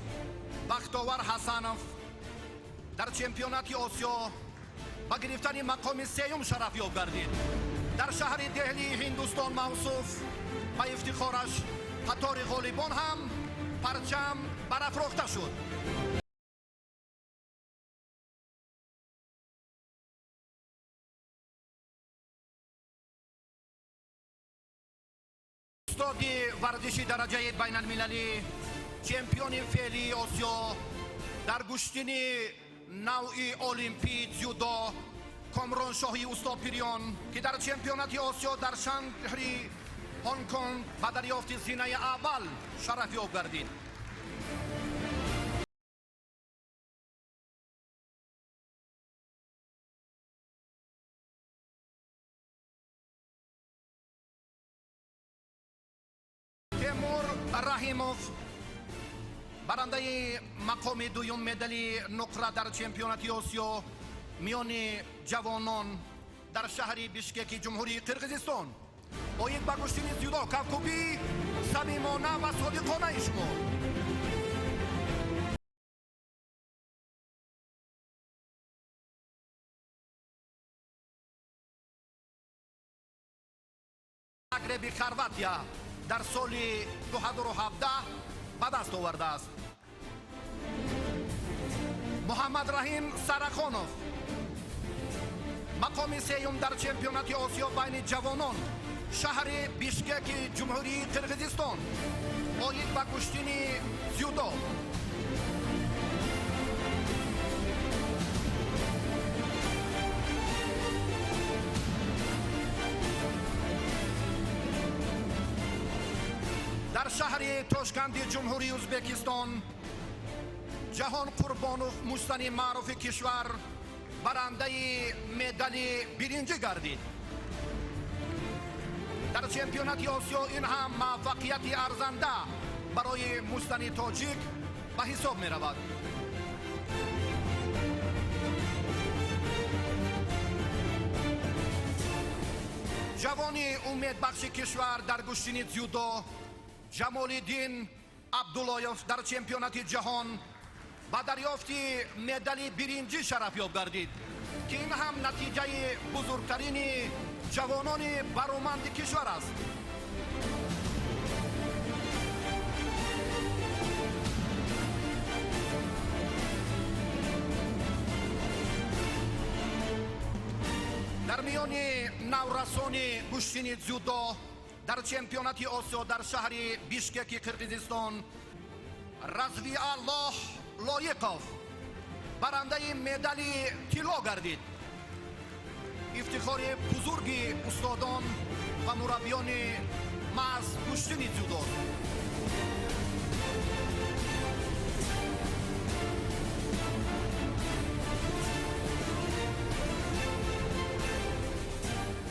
Бахтовар Ҳасанов дар чемпионати Осиё ба гирифтани мақоми сеюм шарафёб гардид. Дар шаҳри Деҳлии Ҳиндустон мавсуф ба ифтихораш қатори ғолибон ҳам парчам барафрохта шуд. Устоди варзиши дараҷаи байналмилалӣ, чемпиони феълии Осиё дар гӯштини навъи олимпӣ дзюдо Комроншоҳи Устопириён, ки дар чемпионати Осиё дар шаҳри Ҳонконг ба дарёфти зинаи аввал шарафёб гардид. Темур Раҳимов барандаи мақоми дуюм медали нуқра дар чемпионати Осиё миёни ҷавонон дар шаҳри Бишкеки Ҷумҳурии Қирғизистон оид ба гӯштини дзюдо. Кафкӯбӣ самимона ва содиқонаи шумо. Загреби Хорватия дар соли 2017 ба даст овардааст. Муҳаммадраҳим Сарахонов мақоми сеюм дар чемпионати Осиё байни ҷавонон, шаҳри Бишкеки Ҷумҳурии Қирғизистон оид ба гӯштини дзюдо. Дар шаҳри Тошканди Ҷумҳурии Ӯзбекистон Ҷаҳон Қурбонов, муштани маъруфи кишвар, барандаи медали биринҷӣ гардид. Дар чемпионати Осиё ин ҳам муваффақияти арзанда барои муштани тоҷик ба ҳисоб меравад. Ҷавони умедбахши кишвар дар гӯштини дзюдо Ҷамолиддин Абдуллоев дар чемпионати ҷаҳон ба дарёфти медали биринҷӣ шарафёб гардид, ки ин ҳам натиҷаи бузургтарини ҷавонони бароманди кишвар аст. Дар миёни наврасони гӯштини дзюдо дар чемпионати Осиё дар шаҳри Бишкеки Қирғизистон Развиаллоҳ Лоиқов барандаи медали тилло гардид. Ифтихори бузурги устодон ва мураббиёни маҳз гӯштини дзюдо.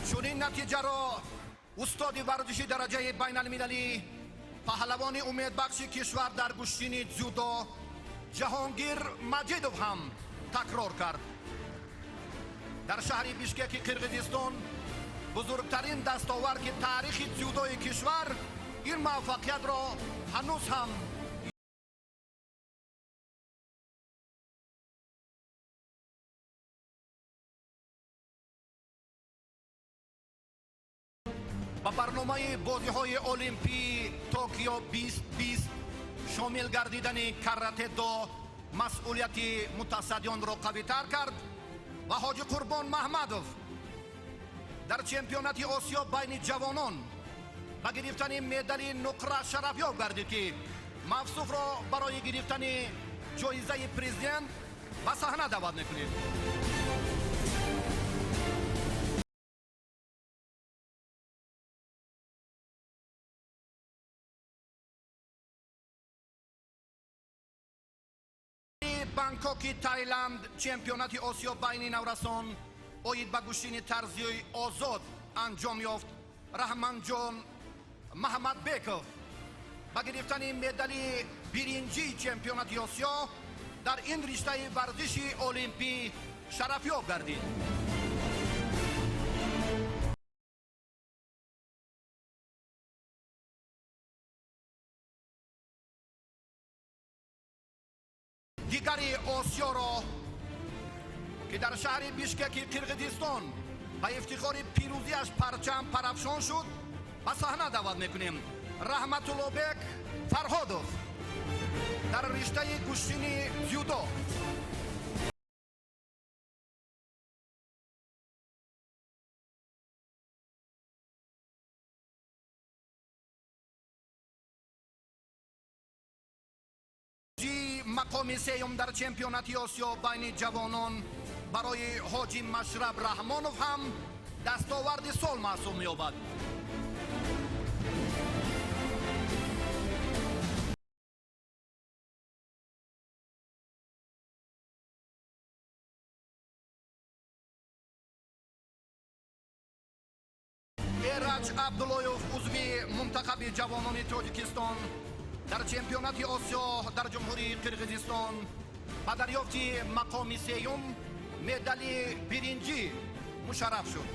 Чунин натиҷаро устоди варзиши дараҷаи байналмилалӣ, паҳлавони умедбахши кишвар дар гӯштини дзюдо Ҷаҳонгир Маҷидов ҳам такрор кард. Дар шаҳри Бишкеки Қирғизистон бузургтарин дастоварди таърихи дзюдои кишвар ин муваффақиятро ҳанӯз ҳам ба барномаи бозиҳои олимпии Токио 2020 шомил гардидани карате-до масъулияти мутасаддионро қавитар кард ва Ҳоҷи Қурбон Маҳмадов дар чемпионати Осиё байни ҷавонон ба гирифтани медали нуқра шарафёб гардид, ки мавсуфро барои гирифтани ҷоизаи президент ба саҳна даъват мекунем. Бангкоки Таиланд чемпионати Осиё байни наврасон оид ба гӯштини тарзи озод анҷом ёфт. Раҳманҷон Маҳмадбеков ба гирифтани медали биринҷии чемпионати Осиё дар ин риштаи варзиши олимпӣ шарафёб гардид. дигари Осиёро ки дар шаҳри Бишкеки Қирғизистон ба ифтихори пирӯзиаш парчам парафшон шуд, ба саҳна даъват мекунем. Раҳматуллобек Фарҳодов дар риштаи гӯштини дзюдо. Мақоми сеюм дар чемпионати Осиё байни ҷавонон барои Ҳоҷи Машраб Раҳмонов ҳам дастоварди сол маҳсуб меёбад. Эраҷ Абдуллоев, узви мунтахаби ҷавонони Тоҷикистон дар чемпионати Осиё дар Ҷумҳурии Қирғизистон ба дарёфти мақоми сеюм медали биринҷӣ мушарраф шуд.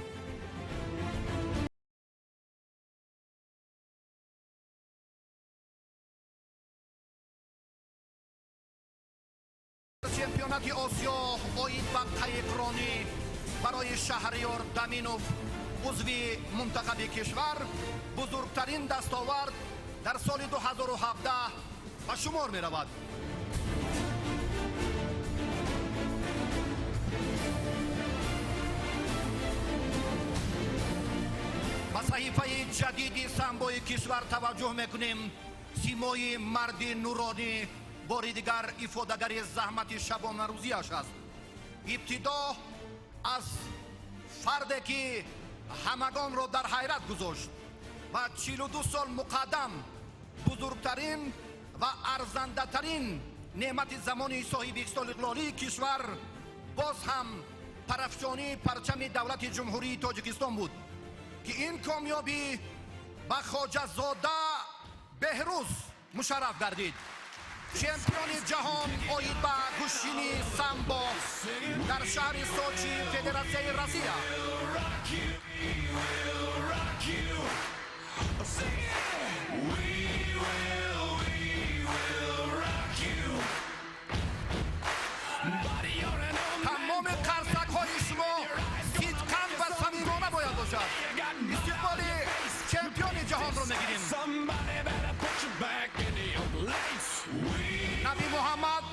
Чемпионати Осиё оид ба қайиқронӣ барои Шаҳриёр Даминов, узви мунтахаби кишвар, бузургтарин дастовард дар соли 2017 ба шумор меравад. Ба саҳифаи ҷадиди самбои кишвар таваҷҷӯҳ мекунем. Симои марди нуронӣ бори дигар ифодагари заҳмати шабонарӯзиаш аст. Ибтидо аз фарде ки ҳамагонро дар ҳайрат гузошт ва 42 сол муқаддам бузургтарин ва арзандатарин неъмати замони соҳиби истиқлолии кишвар боз ҳам парафшонии парчами давлати Ҷумҳурии Тоҷикистон буд, ки ин комёбӣ ба Хоҷазода Беҳрӯз мушарраф гардид. Чемпиони ҷаҳон оид ба гӯштини самбо дар шаҳри Сочи, Федератсияи Россия. Тамоми қарсакҳои шумо сидқан ва самимона бояд бошад. Истиқболи чемпиони ҷаҳонро мегирем. Наби Муҳаммад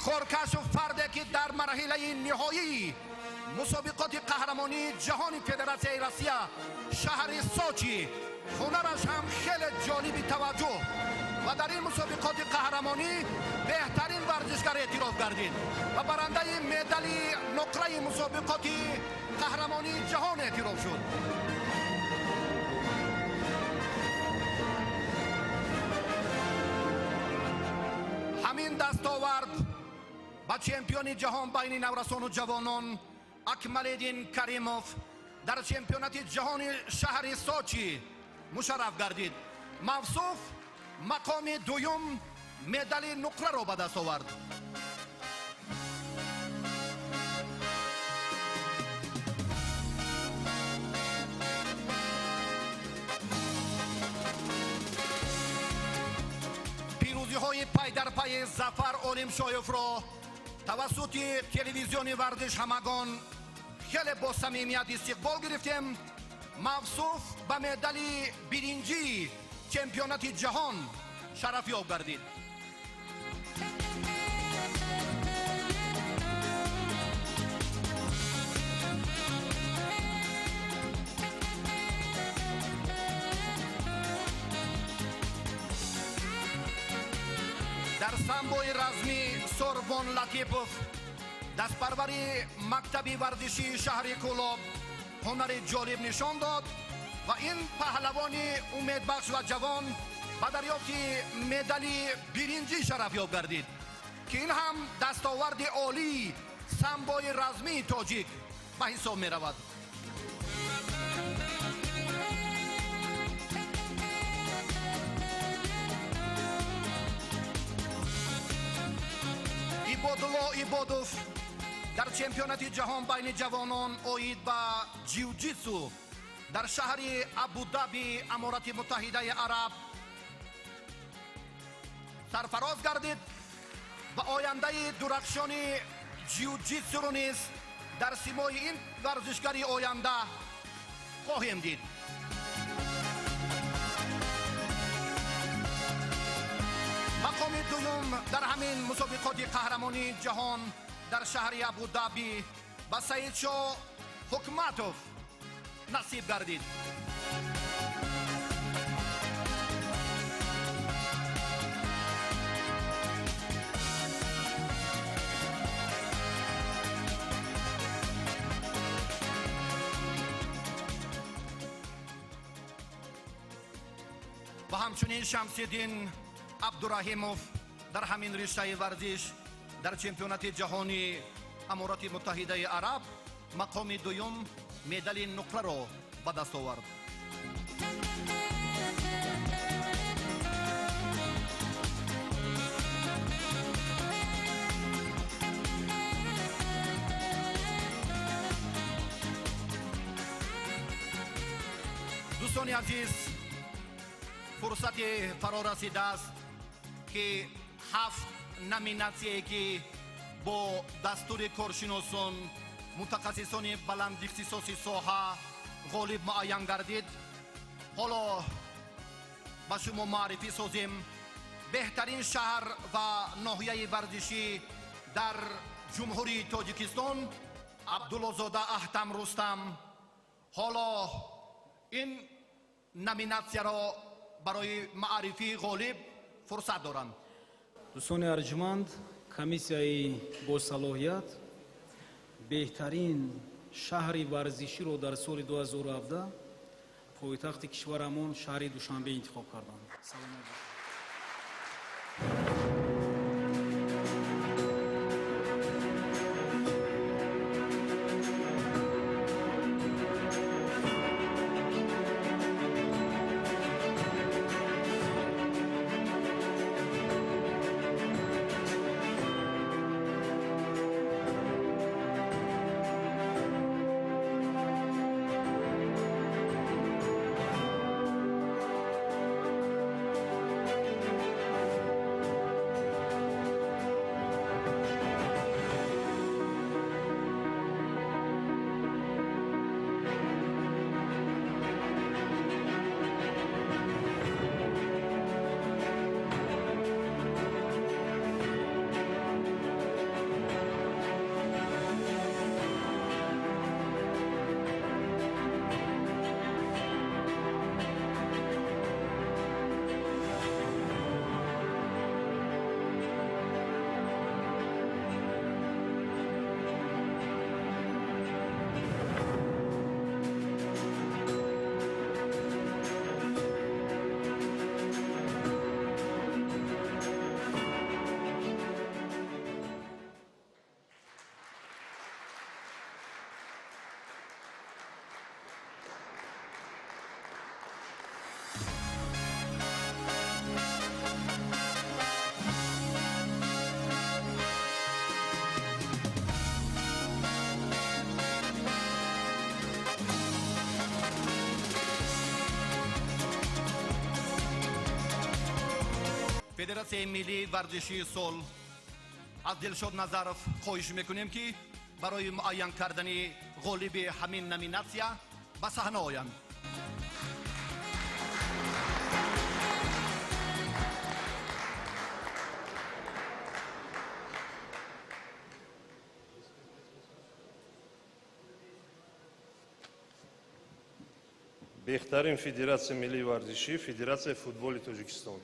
Хоркашов, фарде ки дар марҳилаи ниҳоии мусобиқоти қаҳрамонии ҷаҳони Федератсияи Россия шаҳри Сочи ҳунараш ҳам хеле ҷолиби таваҷҷӯҳ ва дар ин мусобиқоти қаҳрамонӣ беҳтарин варзишгар эътироф гардид ва барандаи медали нуқраи мусобиқоти қаҳрамонии ҷаҳон эътироф шуд. Ҳамин дастовард ба чемпиони ҷаҳон байни наврасону ҷавонон Акмалиддин Каримов дар чемпионати ҷаҳони шаҳри Сочи мушарраф гардид. Мавсуф мақоми дуюм медали нуқраро ба даст овард. Пирӯзиҳои пайдарпайи Зафар Олимшоевро тавассути телевизиони варзиш ҳамагон хеле бо самимият истиқбол гирифтем. Мавсуф ба медали биринҷии чемпионати ҷаҳон шарафёб гардид. Дар самбои размӣ Сорбон Латипов, дастпарвари мактаби варзишии шаҳри Кӯлоб, ҳунари ҷолиб нишон дод ва ин паҳлавони умедбахш ва ҷавон ба дарёфти медали биринҷӣ шарафёб гардид, ки ин ҳам дастоварди олии самбои размии тоҷик ба ҳисоб меравад. Ибодулло Ибодов дар чемпионати ҷаҳон байни ҷавонон оид ба ҷиу-ҷитсу дар шаҳри Абудаби Аморати Муттаҳидаи Араб сарфароз гардид. Ва ояндаи дурахшони ҷиу-ҷитсуро низ дар симои ин варзишгари оянда хоҳем дид. Мақоми дуюм дар ҳамин мусобиқоти қаҳрамонии ҷаҳон дар шаҳри Абудаби ба Саидшоҳ Ҳукматов насиб гардид. Ва ҳамчунин Шамсиддин Абдураҳимов дар ҳамин риштаи варзиш дар чемпионати ҷаҳони Аморати Муттаҳидаи Араб мақоми дуюм медали нуқраро ба даст овард. Дӯстони азиз, фурсати фаро расидааст, ки 7 номинатсияе, ки бо дастури коршиносон, мутахассисони баландихтисоси соҳа ғолиб муайян гардид, ҳоло ба шумо маърифӣ созем. Беҳтарин шаҳр ва ноҳияи варзишӣ дар Ҷумҳурии Тоҷикистон Абдуллозода Аҳтам Рустам ҳоло ин номинатсияро барои маърифии ғолиб фурсат доранд. Дӯстони арҷманд, комиссияи босалоҳият беҳтарин шаҳри варзиширо дар соли 2017 пойтахти кишварамон шаҳри Душанбе интихоб карданд. Саломат бошед. Федератсияи миллии варзишии сол аз Дилшод Назаров хоҳиш мекунем, ки барои муайян кардани ғолиби ҳамин номинатсия ба саҳна оянд. Беҳтарин федератсияи миллии варзишӣ Федератсияи футболи Тоҷикистон.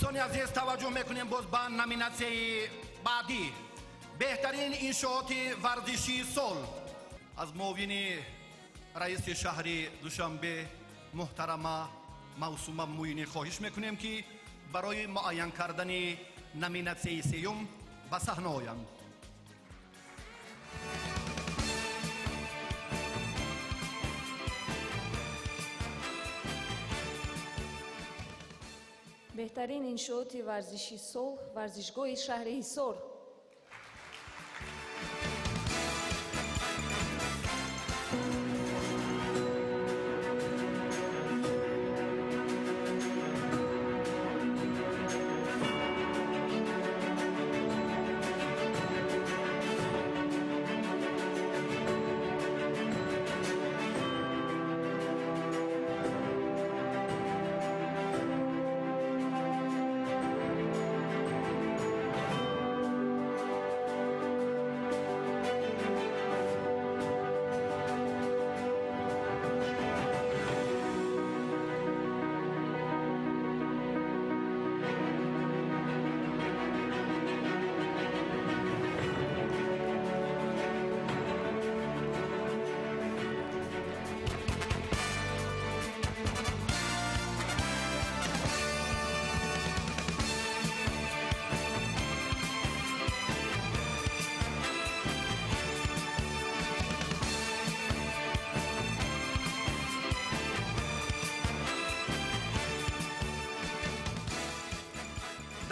Дӯстони азиз, таваҷҷӯҳ мекунем боз ба номинатсияи баъдӣ. Беҳтарин иншооти варзишии сол. Аз муовини раиси шаҳри Душанбе муҳтарама Мавсума Муинӣ хоҳиш мекунем, ки барои муайян кардани номинатсияи сеюм ба саҳна оянд. Беҳтарин иншооти варзиши сол варзишгоҳи шаҳри Ҳисор.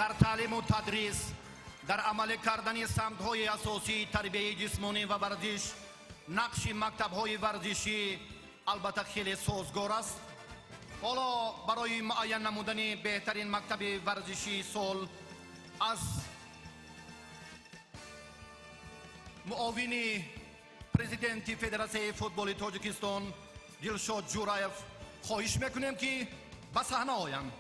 Дар таълиму тадрис, дар амалӣ кардани самтҳои асосии тарбияи ҷисмонӣ ва варзиш нақши мактабҳои варзишӣ албатта хеле созгор аст. Ҳоло барои муайян намудани беҳтарин мактаби варзишии сол аз муовини президенти Федератсияи футболи Тоҷикистон Дилшод Ҷураев хоҳиш мекунем, ки ба саҳна оянд.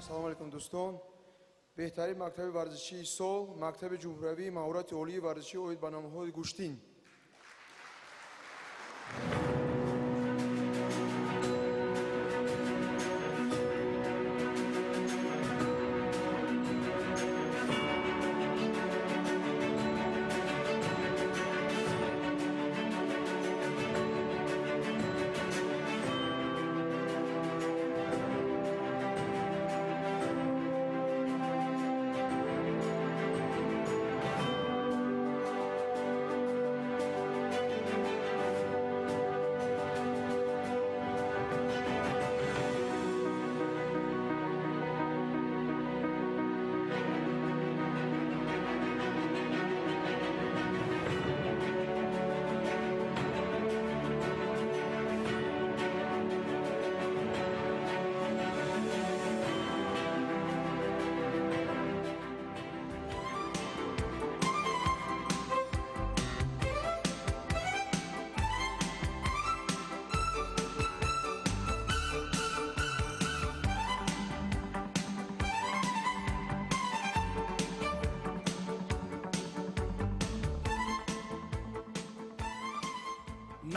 Салом алейкум, дӯстон. Беҳтарин мактаби варзишии сол мактаби ҷумҳуриявии маҳорати олии варзишӣ оид ба номҳои гӯштин.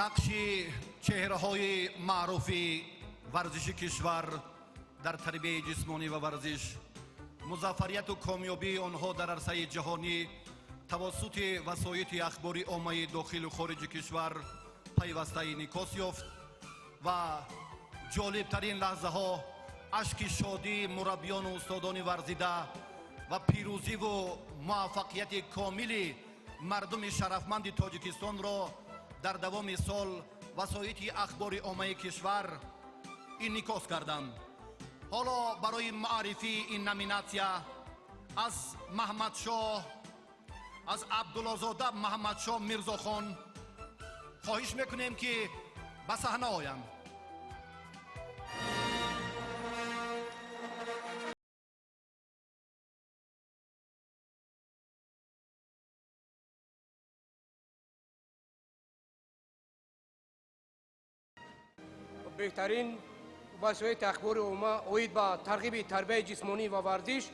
Нақши чеҳраҳои маъруфи варзиши кишвар дар тарбияи ҷисмонӣ ва варзиш, музаффарияту комёбии онҳо дар арсаи ҷаҳонӣ тавассути васоити ахбори оммаи дохилу хориҷи кишвар пайваста инъикос ёфт ва ҷолибтарин лаҳзаҳо ашки шодии мураббиёну устодони варзида ва пирӯзиву муваффақияти комили мардуми шарафманди Тоҷикистонро дар давоми сол васоити ахбори оммаи кишвар инъикос карданд. Ҳоло барои муаррифии ин номинатсия аз Маҳмадшоҳ, аз Абдуллозода Маҳмадшоҳ Мирзохон хоҳиш мекунем, ки ба саҳна оянд. Беҳтарин васоити ахбори омма оид ба тарғиби тарбияи ҷисмонӣ ва варзиш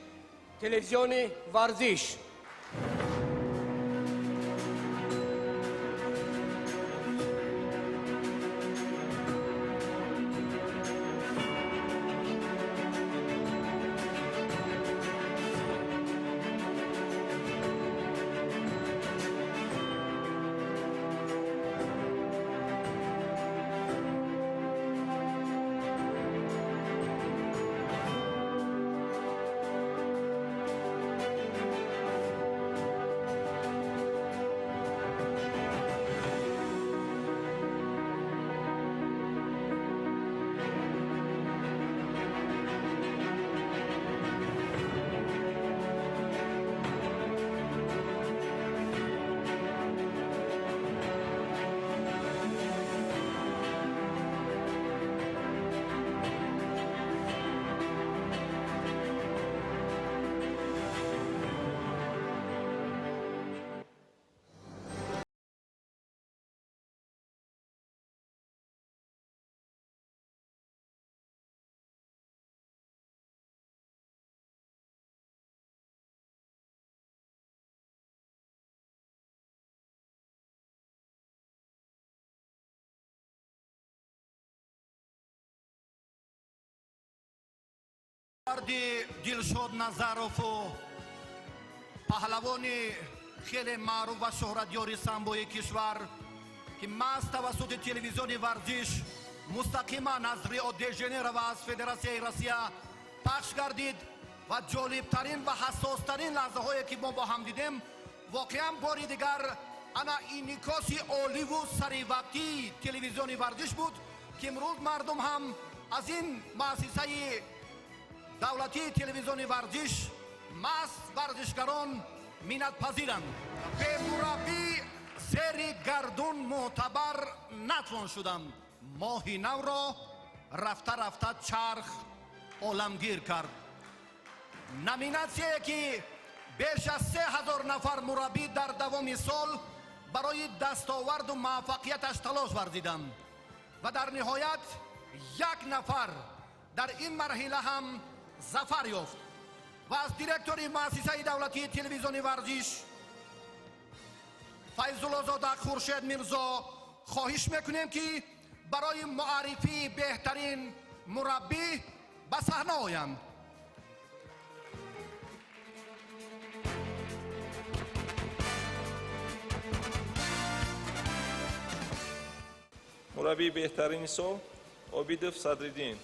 телевизиони варзиш. Дилшод Назарову паҳлавони хеле маъруф ва шӯҳратёри самбои кишвар, ки маҳз тавассути телевизиони варзиш мустақиман аз Рио де Жанейро ва аз Федератсияи Россия пахш гардид ва ҷолибтарин ва ҳассостарин лаҳзаҳое ки мо бо ҳам дидем, воқеан бори дигар ана инъикоси оливу саривақтии телевизиони варзиш буд, ки имрӯз мардум ҳам аз ин муассисаи давлатии телевизиони варзиш маҳз варзишгарон миннатпазиранд. Бемураббӣ зери гардун мӯътабар натвон шуданд. Моҳи навро рафта-рафта чарх оламгир кард. Номинатсияе ки беш аз 3000 нафар мураббӣ дар давоми сол барои дастоварду муваффақияташ талош варзиданд ва дар ниҳоят як нафар дар ин марҳила ҳам зафар ёфт ва аз директори муассисаи давлатии телевизиони варзиш Файзуллозода Хуршед Мирзо хоҳиш мекунем, ки барои муаррифии беҳтарин мураббӣ ба саҳна оянд. Мураббии беҳтарини сол Обидов Садриддин.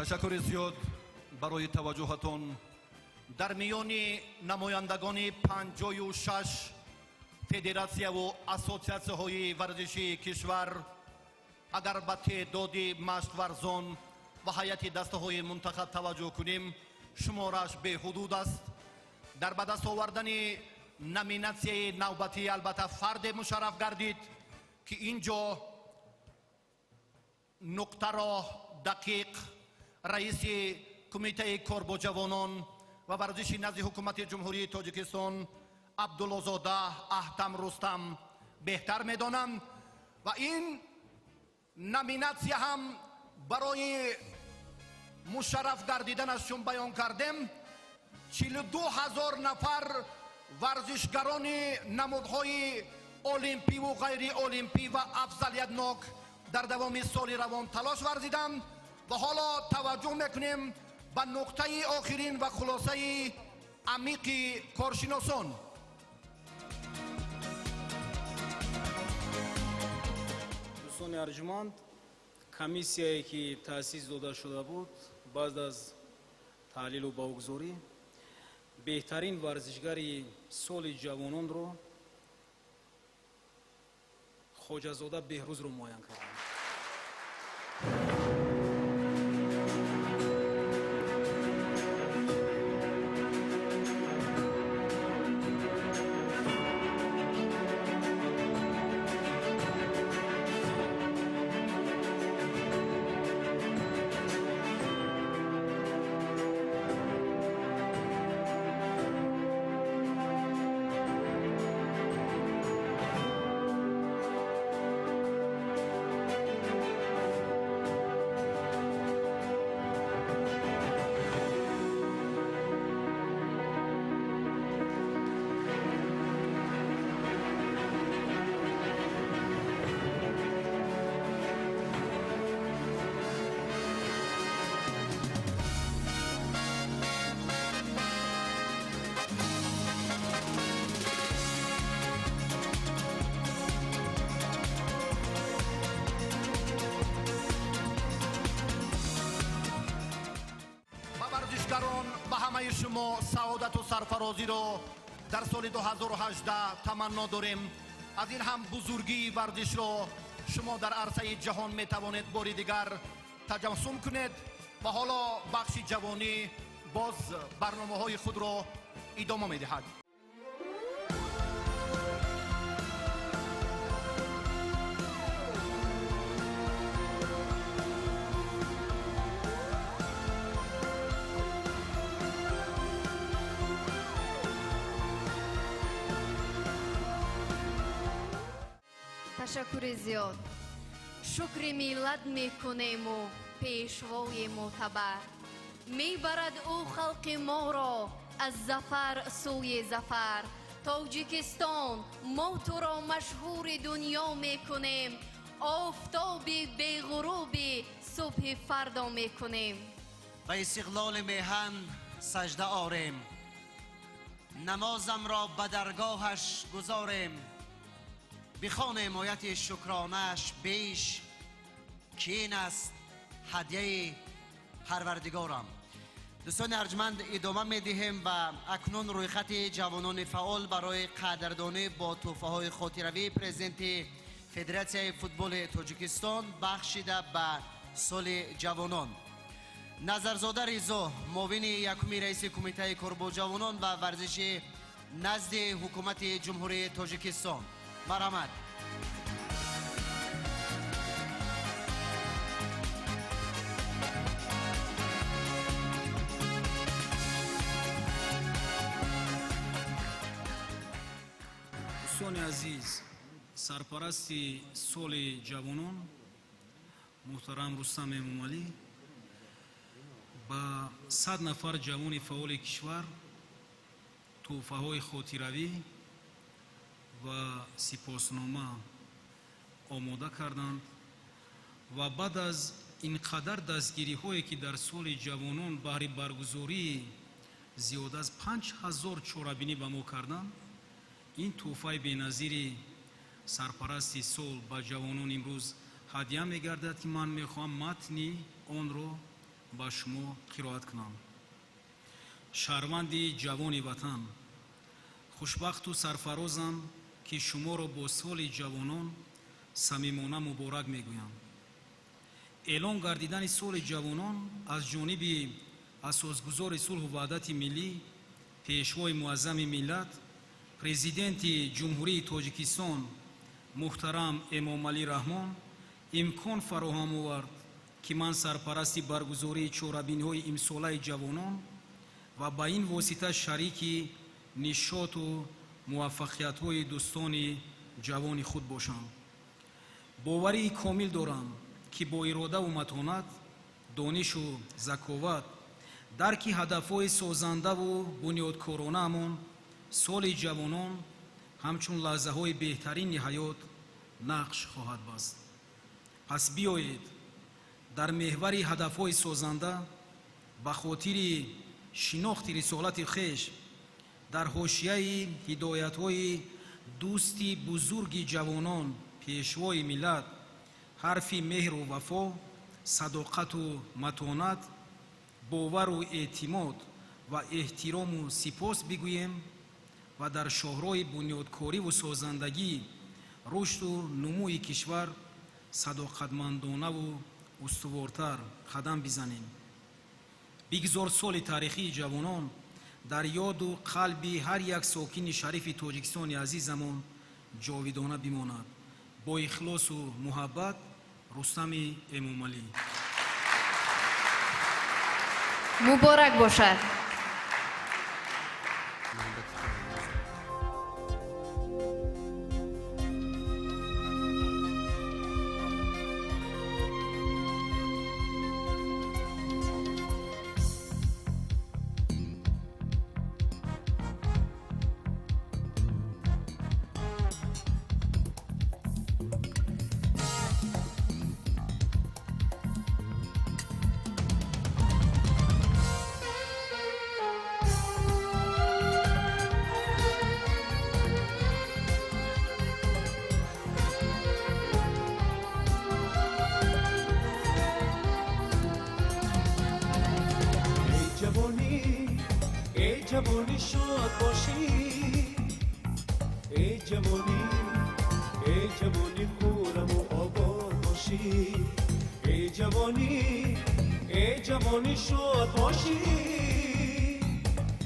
Ташаккури зиёд барои таваҷҷӯҳатон. Дар миёни намояндагони 56 федератсияву ассотсиатсияҳои варзишии кишвар, агар ба теъдоди машқварзон ва ҳайати дастаҳои мунтахаб таваҷҷӯҳ кунем, шумораш беҳудуд аст. Дар ба даст овардани номинатсияи навбатӣ албатта фарде мушарраф гардид, ки ин ҷо нуқтаро дақиқ раиси кумитаи кор бо ҷавонон ва варзиши назди ҳукумати Ҷумҳурии Тоҷикистон Абдуллозода Аҳтам Рустам беҳтар медонанд ва ин номинатсия ҳам барои мушарраф гардиданаш, чун баён кардем, 42 000 нафар варзишгарони намудҳои олимпиву ғайриолимпӣ ва афзалиятнок Дар давоми соли равон талош варзиданд ва ҳоло таваҷҷӯҳ мекунем ба нуқтаи охирин ва хулосаи амиқи коршиносон. Дӯстони арҷманд, комиссияе ки таъсис дода шуда буд, баъд аз таҳлилу баҳогузорӣ беҳтарин варзишгари соли ҷавононро Хоҷазода Беҳрӯзро муайян карданд. Ба ҳамаи шумо саодату сарфарозиро дар соли 2018 таманно дорем. Аз ин ҳам бузургии варзишро шумо дар арсаи ҷаҳон метавонед бори дигар таҷассум кунед ва ҳоло бахши ҷавонӣ боз барномаҳои худро идома медиҳад. Ташаккури зиёд. Шукри миллат мекунему пешвои мӯътабар. Мебарад ӯ халқи моро аз зафар сӯи зафар. Тоҷикистон, мо туро машҳури дунё мекунем. Офтоби беғуруби субҳи фардо мекунем. Ба истиқлоли меҳан сажда орем. Намозамро ба даргоҳаш гузорем. Бихонем ояти шукронааш беш, ки ин аст ҳадияи парвардигорам. Дӯстони арҷманд, идома медиҳем ва акнун рӯйхати ҷавонони фаъол барои қадрдонӣ бо тӯҳфаҳои хотиравии президенти Федератсияи футболи Тоҷикистон бахшида ба соли ҷавонон. Назарзода Ризо, муовини якуми раиси Кумитаи кор бо ҷавонон ва варзиши назди ҳукумати Ҷумҳурии Тоҷикистон. Марҳамат. Дӯстони азиз, сарпарасти соли ҷавонон муҳтарам Рустам Эмомалӣ ба 100 нафар ҷавони фаъоли кишвар тӯҳфаҳои хотиравӣ ва сипоснома омода карданд ва баъд аз ин қадар дастгириҳое ки дар соли ҷавонон баҳри баргузории зиёд аз 5000 чорабинӣ ба мо карданд, ин тӯҳфаи беназири сарпарасти сол ба ҷавонон имрӯз ҳадя мегардад, ки ман мехоҳам матни онро ба шумо қироат кунам. Шаҳрванди ҷавони ватан, хушбахту сарфарозам ки шуморо бо соли ҷавонон самимона муборак мегӯям. Эълон гардидани соли ҷавонон аз ҷониби асосгузори сулҳу ваҳдати миллӣ, пешвои муаззами миллат, президенти Ҷумҳурии Тоҷикистон муҳтарам Эмомалӣ Раҳмон имкон фароҳам овард, ки ман сарпарасти баргузории чорабиниҳои имсолаи ҷавонон ва ба ин восита шарики нишоту муваффақиятҳои дӯстони ҷавони худ бошам. Боварии комил дорам, ки бо иродаву матонат, донишу заковат, дарки ҳадафҳои созандаву бунёдкоронаамон соли ҷавонон ҳамчун лаҳзаҳои беҳтарини ҳаёт нақш хоҳад баст. Пас биёед дар меҳвари ҳадафҳои созанда ба хотири шинохти рисолати хеш дар ҳошияи ҳидоятҳои дӯсти бузурги ҷавонон, пешвои миллат, ҳарфи меҳру вафо, садоқату матонат, бовару эътимод ва эҳтирому сипос бигӯем ва дар шоҳроҳи бунёдкориву созандагӣ, рушду нумӯи кишвар садоқатмандонаву устувортар қадам бизанем. Бигзор соли таърихии ҷавонон дар ёду қалби ҳар як сокини шарифи Тоҷикистони азизамон ҷовидона бимонад. Бо ихлосу муҳаббат, Рустами Эмомалӣ. Муборак бошад. جوانی شاد باشی، ای جوانی، ای جوانی خورم و آباد باشی، ای جوانی، ای جوانی شاد باشی،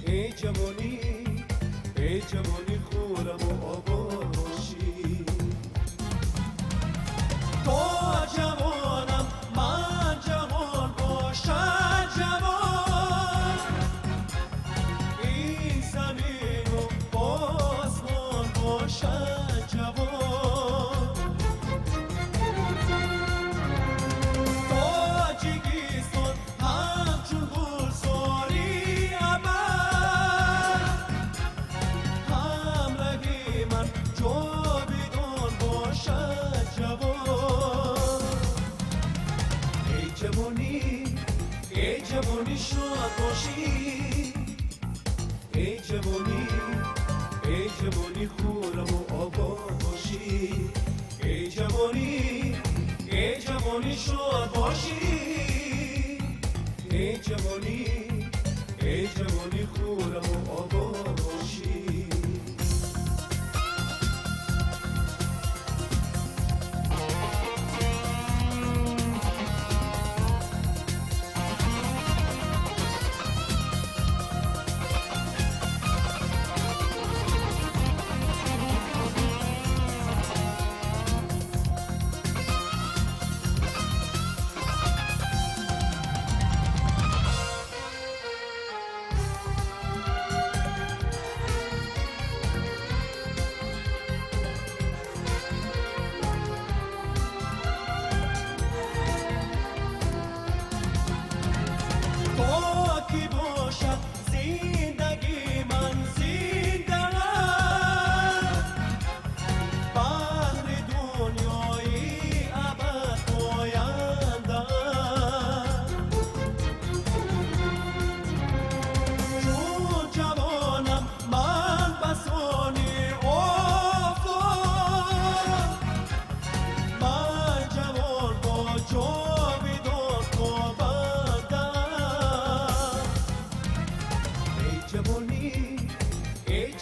ای جوانی، ای جوانی خورم و آباد باشی. تا جوانم من جوان باشم، جوان زمین و آسمان باشد جوان. تاجیکستان همچون گلزاری ابد، همراهی من جاویدان باشد جوان. ای جوانی، ای جوانی شاد باشی، ای جوانی، ای جوانی خورم و آباد باشی، ای جوانی، ای جوانی شاد باشی، ای جوانی، ای جوانی خورم و آباد باشی.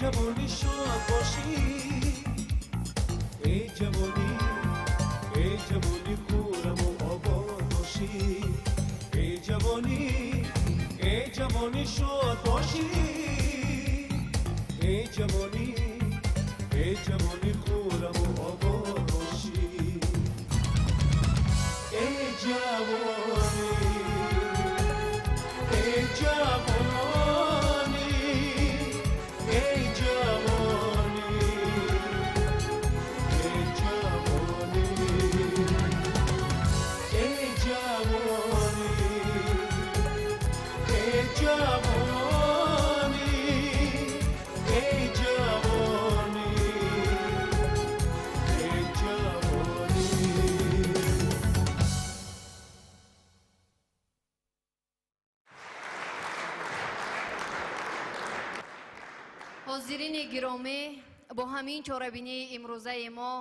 جوانی شاد باشی، ای جوانی، ای جوانی خورم و آباد باشی، ای جوانی، ای جوانی شاد باشی، ای جوانی، ای جوانی خورم و آباد باشی، ای جوانی، ای جوانی، ای جوانی، ای جوانی، ای جوانی، ای جوانی، ای جوانی، ای جوانی. Ҳозирини гиромӣ, бо ҳамин чорабинии имрӯзаи мо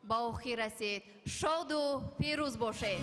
ба охир расид. Шоду пирӯз бошед.